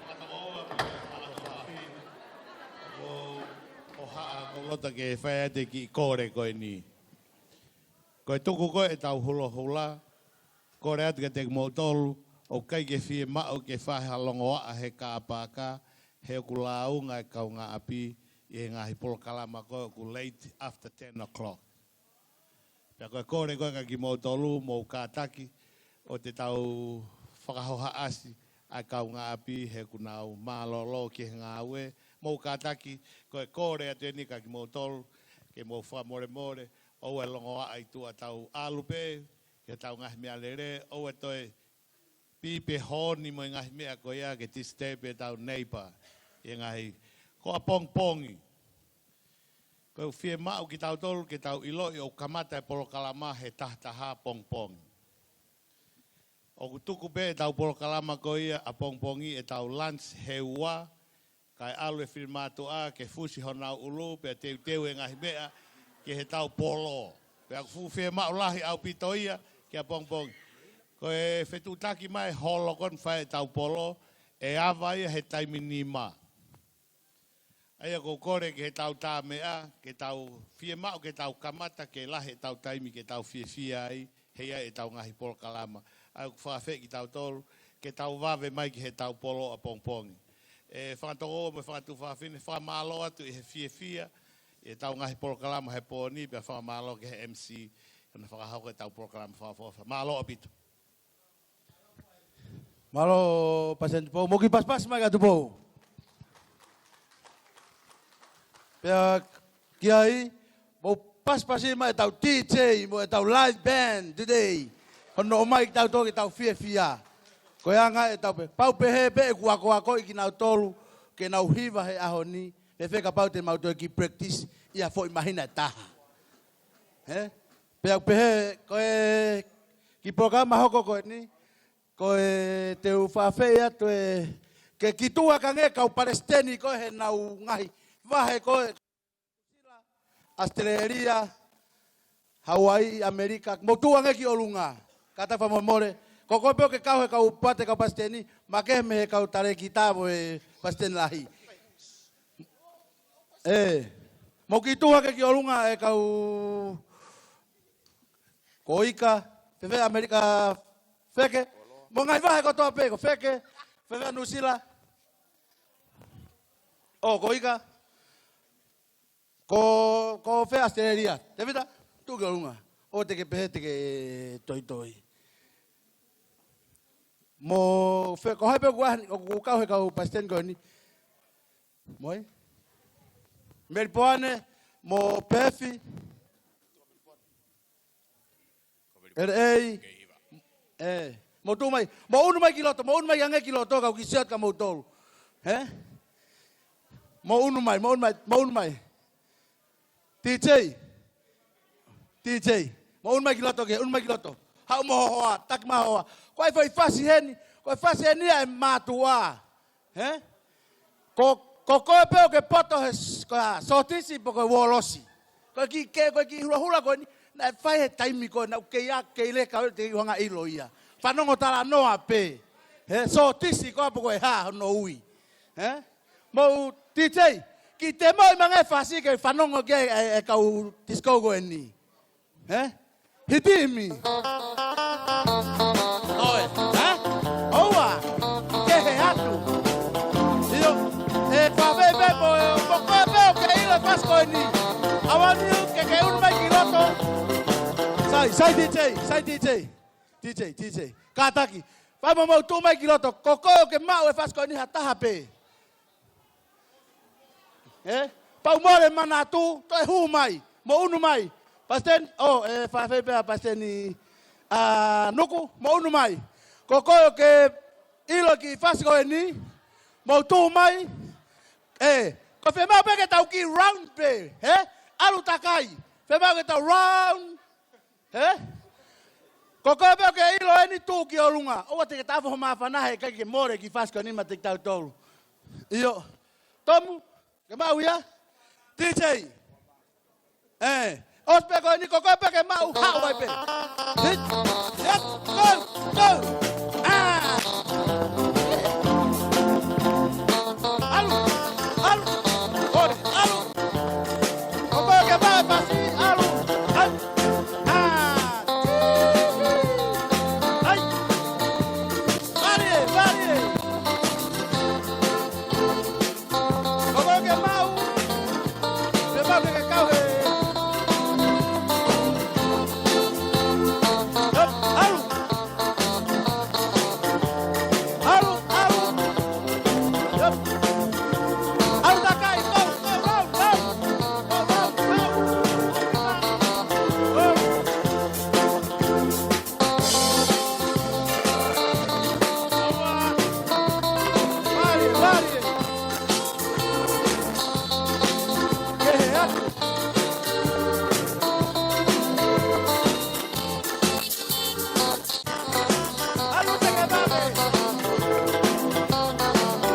fakatau ʻa e fakatau ʻa e ʻo, ʻo haʻa ko lota ke fai atu e kiʻi kole ko eni. Ko e tuku ko ē ʻetau hulohula, kole atu kiate kimoutolu, ʻoku ʻikai ke fiemaʻu ke fai ha longoaʻa he Kapaka, he ʻoku lāunga e kaungāʻapi ʻi he ngaahi polokalama ko ē ʻoku late after ten o'clock. Pea ko e kole ko ē kia kimoutolu, mou kātaki, ʻo te tau fakahohaʻasi ʻa e kaungāʻapi he ʻoku nau mālōlō ki he ngāue, mou kātaki, ko e kole atu eni kia kimoutolu, ke mou fakamolemole, ʻoua ʻe longoaʻa ʻi tuʻa, tau ʻalu pē, ke tau ngaahi meʻalele, ʻoua ʻe toe pī pē honi mo e ngaahi meʻa ko ia ke disturb ʻetau neighbor. ʻI he ngaahi, ko ʻapongipongi. Ko e fiemaʻu kitautolu ke tau ʻiloʻi ʻoku kamata e polokalama he taha taha ʻapongipongi. ʻOku tuku pē ʻetau polokalama ko ia ʻapongipongi ʻetau lunch he ua, kae ʻalu e finemātuʻa ke fusi honau ʻulu, pea teuteu e ngaahi meʻa ki heʻetau polo. Pea ʻoku fuʻu fiemaʻu lahi ʻaupito ia ki ʻapongipongi. Ko e fetuʻutaki mai holo ko eni fai ʻetau polo, ʻe ava ia he taimi nima. ʻA ia ʻoku ou kole ki heʻetau tā meʻa, ke tau fiemaʻu ke tau kamata, ke lahi ʻetau taimi ke tau fiefia ai, he ʻi ai ʻetau ngaahi polokalama. ʻA ia ʻoku fakaafeʻi kitautolu, ke tau vave mai ki heʻetau polo ʻapongipongi. ʻE, fanga tokoua mo e fanga tuofāfine, fakamālō atu ʻi he fiefia, ʻi heʻetau ngaahi polokalama he pō ni, pea fakamālō ki he M C, ʻi hono fakahoko ʻetau polokalama fakaʻofoʻofa. Mālō ʻaupito. Mālō Pasiteni Tupou, mou kiʻi pasipasi mai kia Tupou. Pea ki ai, mou pasipasi mai ʻetau D J, mo ʻetau live band today. Hono ʻomai kitautolu ke tau fiefia. Ko e anga ʻetau pē. Pau pē he pē ʻeku akoakoʻi kinautolu, ke nau hiva he ʻaho ni, pea fēfē kapau te mau toe kiʻi practice, ʻi ha foʻi māhina ʻe taha. He? Pea pehē, ko e kiʻi polokalama hoko ko eni, ko e te u fakaafeʻi atu ē, ke kiʻi tuʻu hake ange kau palesiteni ko ē heʻenau ngaahi vahe ko ē, ʻAositelēlia, Hauaiʻi, ʻAmelika, mou tuʻu ange ki ʻolunga. Kātaki fakamolemole, ko koe pē ʻoku ke kau he kau pate kau palesiteni, makehe mei he kau talēkita mo e palesiteni lahi. ʻE, mou kiʻi tuʻu hake ki ʻolunga ē kau, ko Ika, fēfē ʻAmelika, Feke, mo e ngaahi vahe kotoa pē, ko Feke, fēfē Nuʻusila, ʻo, ko Ika, ko, ko fē ʻAositelēlia, Tēvita, tuʻu ki ʻolunga, ʻoua te ke pehē te ke toitoi. Mo fē, ko hai pē ʻoku ʻahi, ʻoku kau he kau palesiteni ko eni. Mo e? Melipoane, mo Pefi. L A. ʻE, mou tuʻu mai. Mou unu mai ki loto, mou unu mai ange ki loto, kau kiʻi sio atu kia moutolu. He? Mou unu mai, mou unu mai, mou unu mai. D J. D J. Mou unu mai ki loto ke, unu mai ki loto. Haʻu mo ho hoa, taki mai ho hoa. Ko e foʻi fasi heni, ko e fasi heni ʻa e mātuʻa. He? Ko, ko koe pē ʻoku ke poto he s-, ko e sōtisi pe ko e uolosi. Ko e kiʻi ke, ko e kiʻi hulahula ko eni, naʻe fai he taimi ko ē, naʻa ku kei ʻa, kei leka ʻo te u hanga ʻilo ia. Fanongo talanoa pē. He, sōtisi ko ā pe ko e hā hono ui. He? Mou D J, kiʻi temoʻi mai ange e fasi ke fanongo ki ai e, e kau disco ko eni. He? Hiti mi. ʻOe, he? ʻOua. Kehe atu. ʻIo, ʻe fafei pē mo, mo koe pē ʻoku ke ʻilo e fasi ko eni. ʻAua ni ke ke unu mai ki loto. Sai, sai D J, sai D J. D J, D J. Kātaki. Fai mo mou tuʻu mai ki loto. Ko koe ʻoku ke maʻu e fasi ko eni ha taha pē. He? Pau mole manatu, toe hū mai. Mou unu mai. Pasiteni, ʻo, ʻe fafei pē ʻa Pasiteni ʻA, Nuku, mou ʻunu mai. Ko koe ʻoku ke ʻilo e kiʻi fasi ko eni, mou tuʻu mai. ʻE, ko e fiemaʻu pē ke tau kiʻi round pē, hē? ʻAlu takai. Fiemaʻu ke tau round, hē? Ko koe pē ʻoku ke ʻilo eni, tuʻu ki ʻolunga. ʻOua te ke tafo ho māfana he ʻikai ke mole e kiʻi fasi ko eni meiate kitautolu. ʻIo. Tomu, ke maʻu ia. D J. ʻE, ʻosi pē ko eni, ko koe pē ke maʻu, haʻu ai pē. Hit, hit, go, go. ʻA. ʻAlu, ʻalu, ʻoi, ʻalu. Ko koe ke maʻu e fasi, ʻalu, ʻalu. ʻA. ʻAi. Mālie, mālie. Ko koe ke maʻu, ke maʻu ke ke kau he. Hep, ʻalu. ʻAlu, ʻalu. Hep. ʻAlu takai, go, go, go, go. Go, go, go. Go. Mālie, mālie. Kehe atu. ʻAlu te ke vave.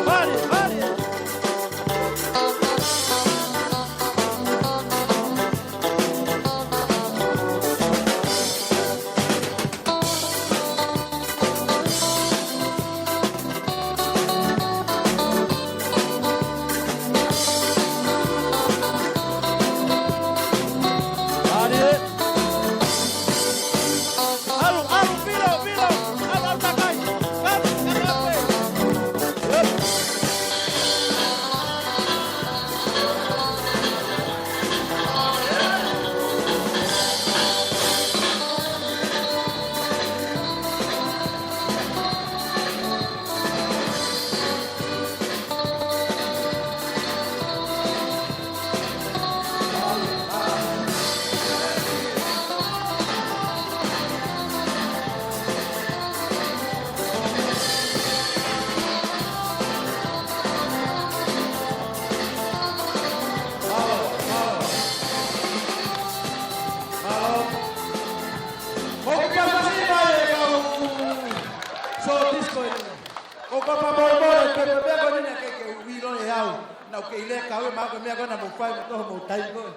Mālie, mālie. ʻAlu, ʻalu, pilo, pilo. ʻAlu, ʻalu, takai. Kau, kau, kau. Mālō. Mālō. Ko e kiʻi fasi mai e kau show disc ko eni. Ko e kapa molemole, ko e pepeko ni naʻe ʻikai ke u ʻilo ʻe au. Naʻa ku kei lea kau e mau ko e meʻa ko ē naʻa mou fai mo toho mou tai ko ē.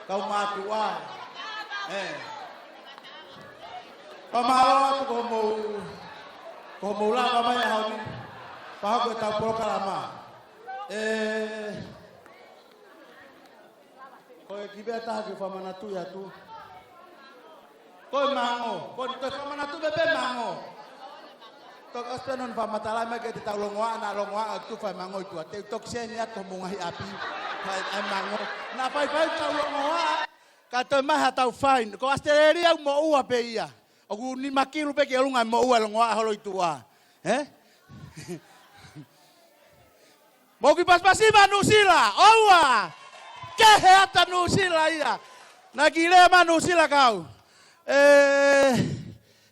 Kau mātuʻa. ʻE. Fakamālō atu ko hoʻomou, ko hoʻomou lava mai ʻaho ni. Pea hoko ʻetau polokalama. ʻE. Ko e kiʻi meʻa ʻe taha ke fakamanatu atu. Ko e mango, ko e toe fakamanatu pē pē mango. Toki ʻosi pē hono fakamatalaʻi mai ke te tau longoaʻa, naʻa longoaʻa ʻo tufa e mango ʻi tuʻa. Te u toki send atu mou ngaahi ʻapi. Fai e mango. Naʻa faifai tau longoaʻa. Ka toe maha tau fine. Ko ʻAositelēlia ʻoku moʻua pē ia. ʻOku nima kilu pē ki ʻolunga e moʻua e longoaʻa holo ʻi tuʻa. Hē? Mou kiʻi pasipasi mai Nuʻusila, ʻoua! Kehe atu Nuʻusila ia. Naʻe kiʻi lea mai Nuʻusila kau. ʻE,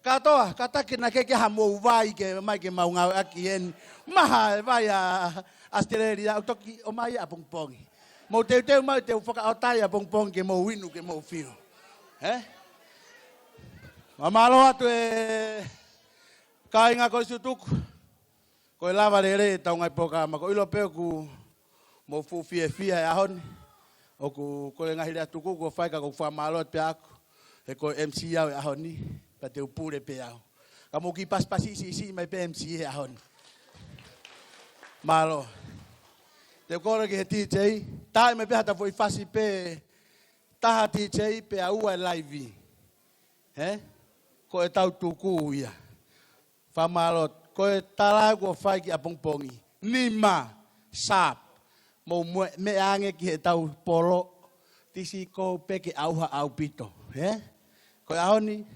kātoa, kātaki naʻe ʻikai ke ʻi ai hamou vai ke mai ke mau ngāueʻaki eni. Maha e vai ʻa ʻAositelēlia, ʻoku toki ʻomai ʻapongipongi. Mou teuteu mai te u fakaʻotai ʻapongipongi ke mou inu ke mou fio. Hē? Fakamālō atu e kāinga ko e Sutuku. Ko e lava lelei ʻetau ngaahi polokalama, ʻoku ou ʻilo pē ʻoku mou fuʻu fiefia he ʻaho ni. ʻOku, ko e ngaahi lea tuku kuo fai ka ʻoku ou fakamālō atu pē ʻaʻaku. He ko e M C au e ʻaho ni, pea te u pule pē au. Ka mou kiʻi pasipasi siʻisiʻi mai pē M C he ʻaho ni. Mālō. Te u kole ki he D J, tā mai pē haʻatau foʻi fasi pē, taha D J pea ua e live. Hē? Ko ʻetau tuku ia. Fakamālō, ko e tala kuo fai ki ʻapongipongi. Nima, sharp. Mou mue-, meʻa ange ki heʻetau polo. Tisi ko pē ke ʻauha ʻaupito. Hē? Ko e ʻaho ni,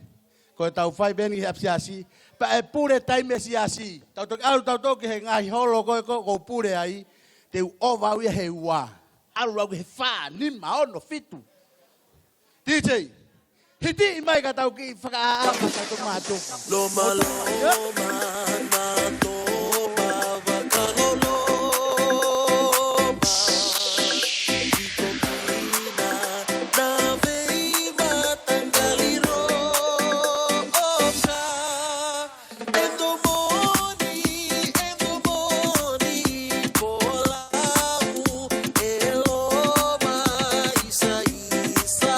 ko ʻetau fai pē eni ki he ʻapisiasi. Pea ʻe pule taimi e siasi. Tau toki ʻalu tau toki he ngaahi holo ko ē ko, ko pule ai. Te u ʻova au ia he ua. ʻAlu au ki he fā, nima, ono, fitu. D J, Hiti mai ka tau kiʻi fakaʻaʻa ka tau mātuku. Loma, loma, na toba vakaloloma. Iko kina na vei matangali rosa. Endo moni, endo moni, polau, e loma, isa, isa,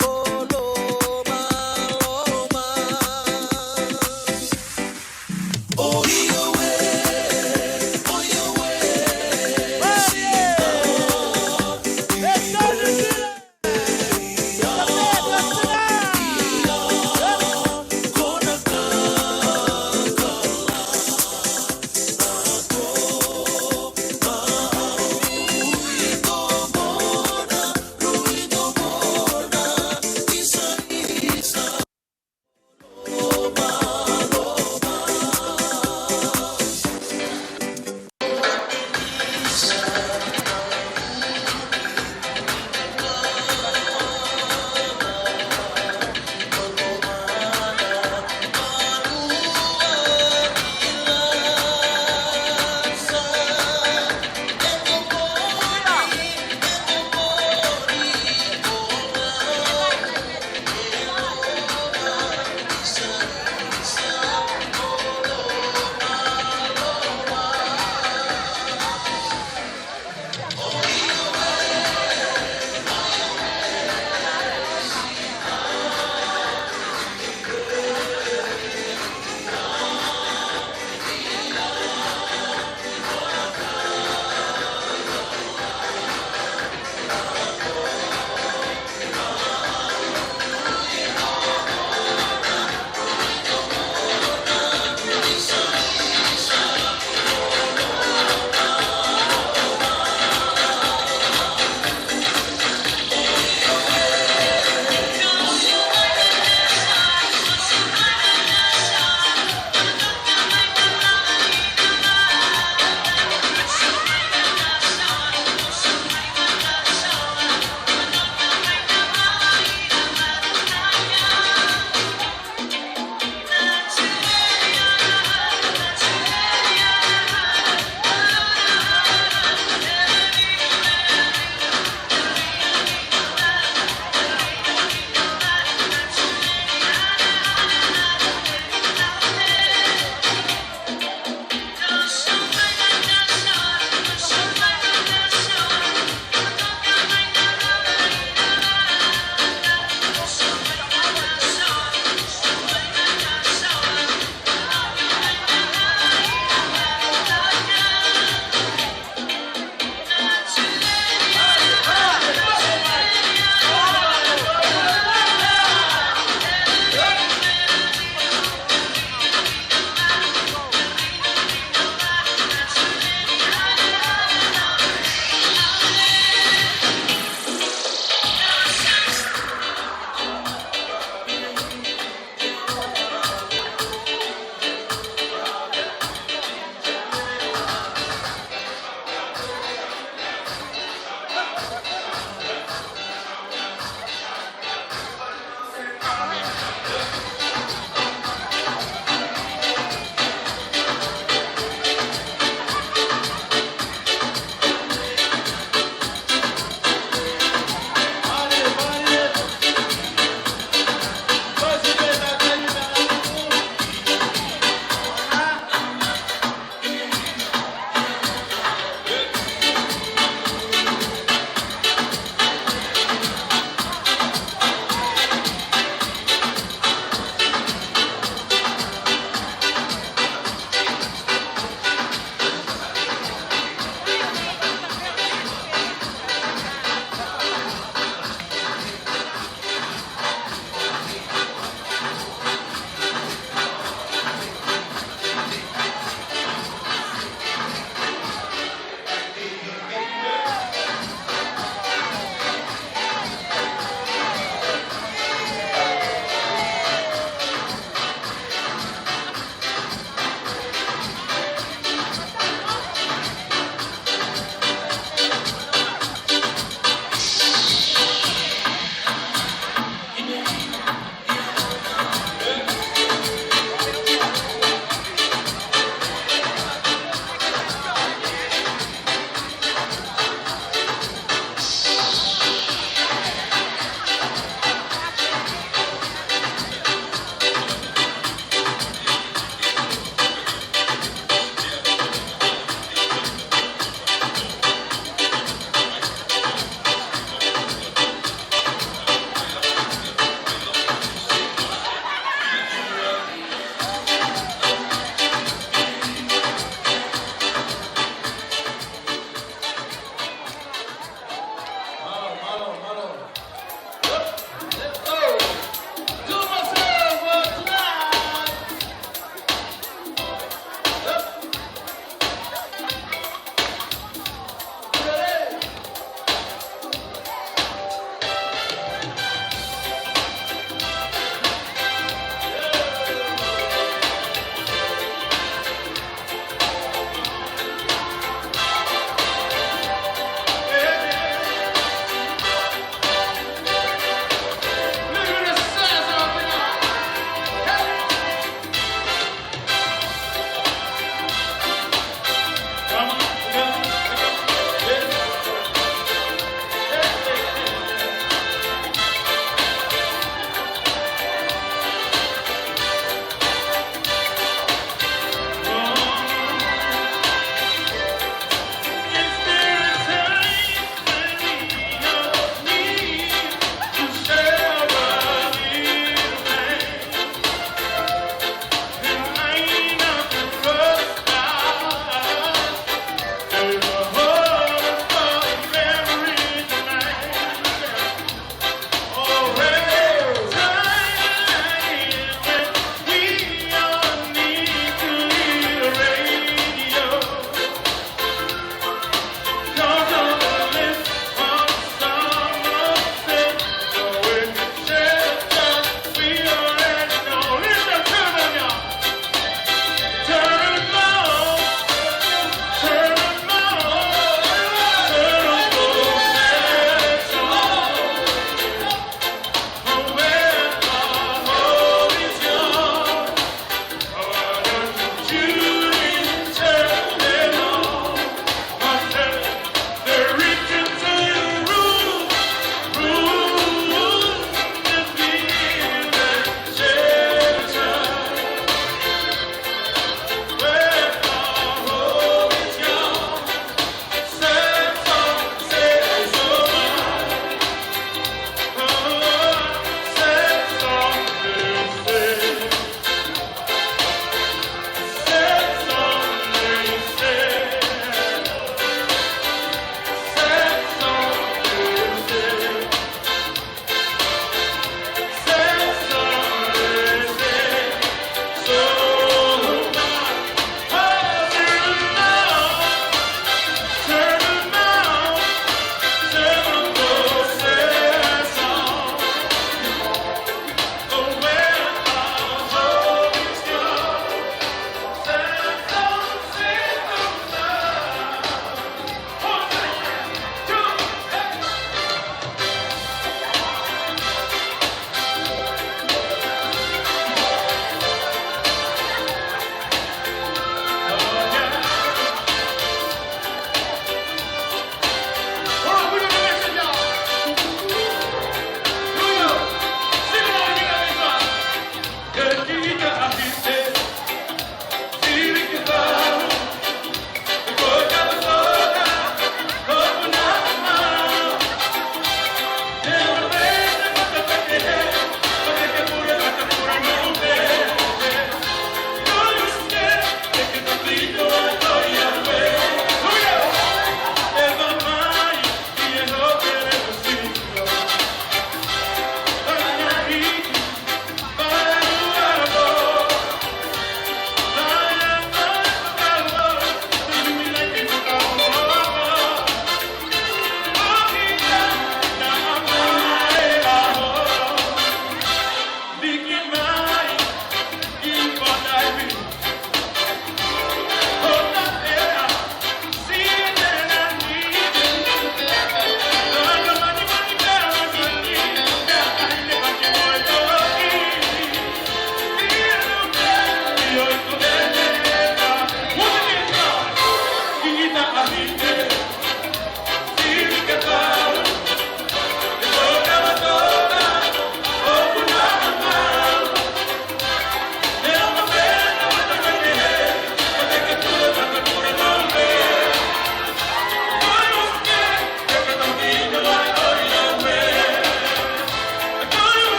ko loma, loma. O io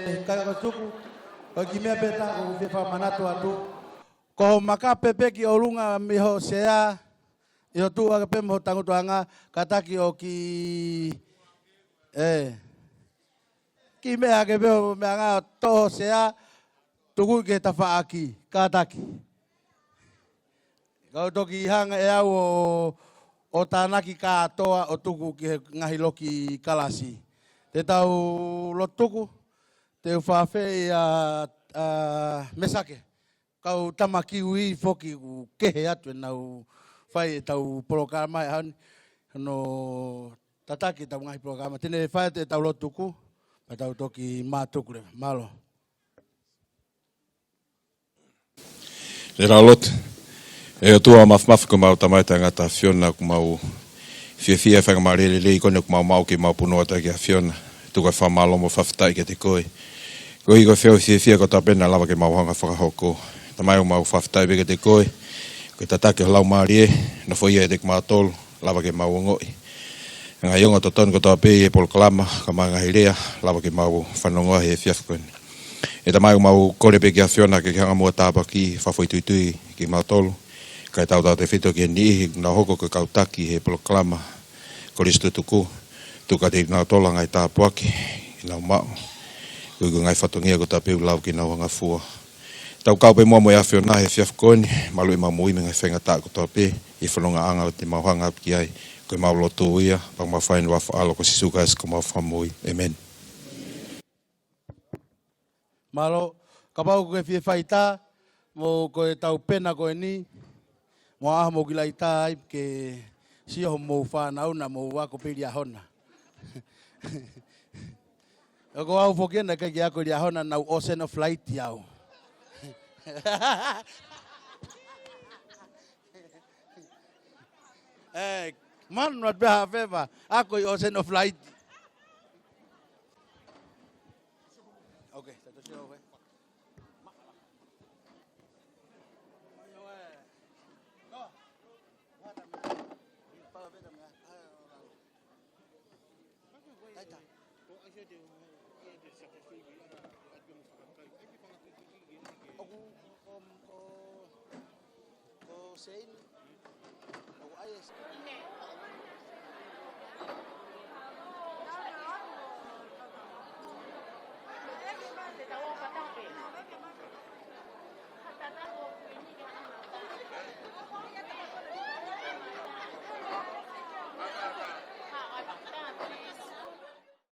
Ē, kāinga ko Tuku, ko e kiʻi meʻa pē ʻoku ou fie fakamanatu atu. Ko hoʻo maka pē pē ki ʻolunga mei ho sea, ʻi hoʻo tuʻu hake pē mo ho tangutuʻanga, kātaki ʻo kiʻi, ē, kiʻi meʻa hake pē ho meʻangāue, toʻo ho sea, tuku ki he tafaʻaki, kātaki. Kau toki hanga ʻe au ʻo, ʻo tānaki kātoa ʻo tuku ki he ngaahi loki kalasi. Te tau lotu tuku, te u fakaafeʻi ʻa, ʻa Mesake. Kau tama kiwi foki ʻoku kehe atu ʻenau fai ʻetau polokalama he ʻaho ni. Hono tataki ʻetau ngaahi polokalama. Te ne fai atu ʻetau lotu tuku, pea tau toki mātuku leva. Mālō. Te tau lotu. ʻE ʻOtua Māfimafi, ko homau Tamai taʻengata ʻAfiona, ʻoku mau fiefia he faingamālie lelei ko eni ʻoku mau maʻu ke mau punou atu ai ki he ʻAfiona. Tuku ʻa e fakamālō mo e fakafetaʻi kiate koe koeʻuhi ko e feohi fiefia kotoa pē naʻe lava ke mau hanga ʻo fakahoko. Tamai, ʻoku mau fakafetaʻi pē kiate koe, ko e tataki ho Laumālie, nofoʻia ʻiate kimautolu, lava ke mau ongoʻi ʻa e ngaahi ongo totonu kotoa pē ʻi he polokalama, kae ʻumaʻā e ngaahi lea, lava ke mau fanongoa he efiafi ko eni. ʻE Tamai, ʻoku mau kole pē ki he ʻAfiona ke ke hanga muʻa ʻo tāpuakiʻi fakafoʻituitui kimautolu, kae tautautefito ki he niʻihi ʻoku nau hoko ko e kau taki he polokalama Kolisi Tutuku. Tuku kiate kinautolu ʻa e ngaahi tāpuaki ke nau maʻu, koeʻuhi ko e ngaahi fatongia kotoa pē ʻoku lava ke nau hanga ʻo fua. Tau kau pē muʻa mo e ʻAfiona he efiafi ko eni, maluʻi ʻemau moʻui mei he ngaahi faingataʻa kotoa pē, ʻi he fonongaʻanga ʻoku mau hanga atu ki ai. Ko ʻemau lotu ia, pea ʻoku mau fai ʻi he huafa ʻo ho ʻAlo ko Sīsū Kalaisi ko homau Fakamoʻui. ʻĒmeni. Mālō, kapau ʻoku ke fie fai tā, mo ko ʻetau pena ko eni, mo e ʻaho ʻoku mou kiʻi laʻitā ai, ke sio homou fānau naʻa mou ako pē Liahona. ʻOku ou foki ena ʻikai ke ako Liahona, naʻá ku ocean of light au. Ē, manu atu pē ha feva, ako ʻi he ocean of light. Okay, satu sio, okay. ʻOku, ʻo, ʻo, ʻo Seini, ʻoku ʻai e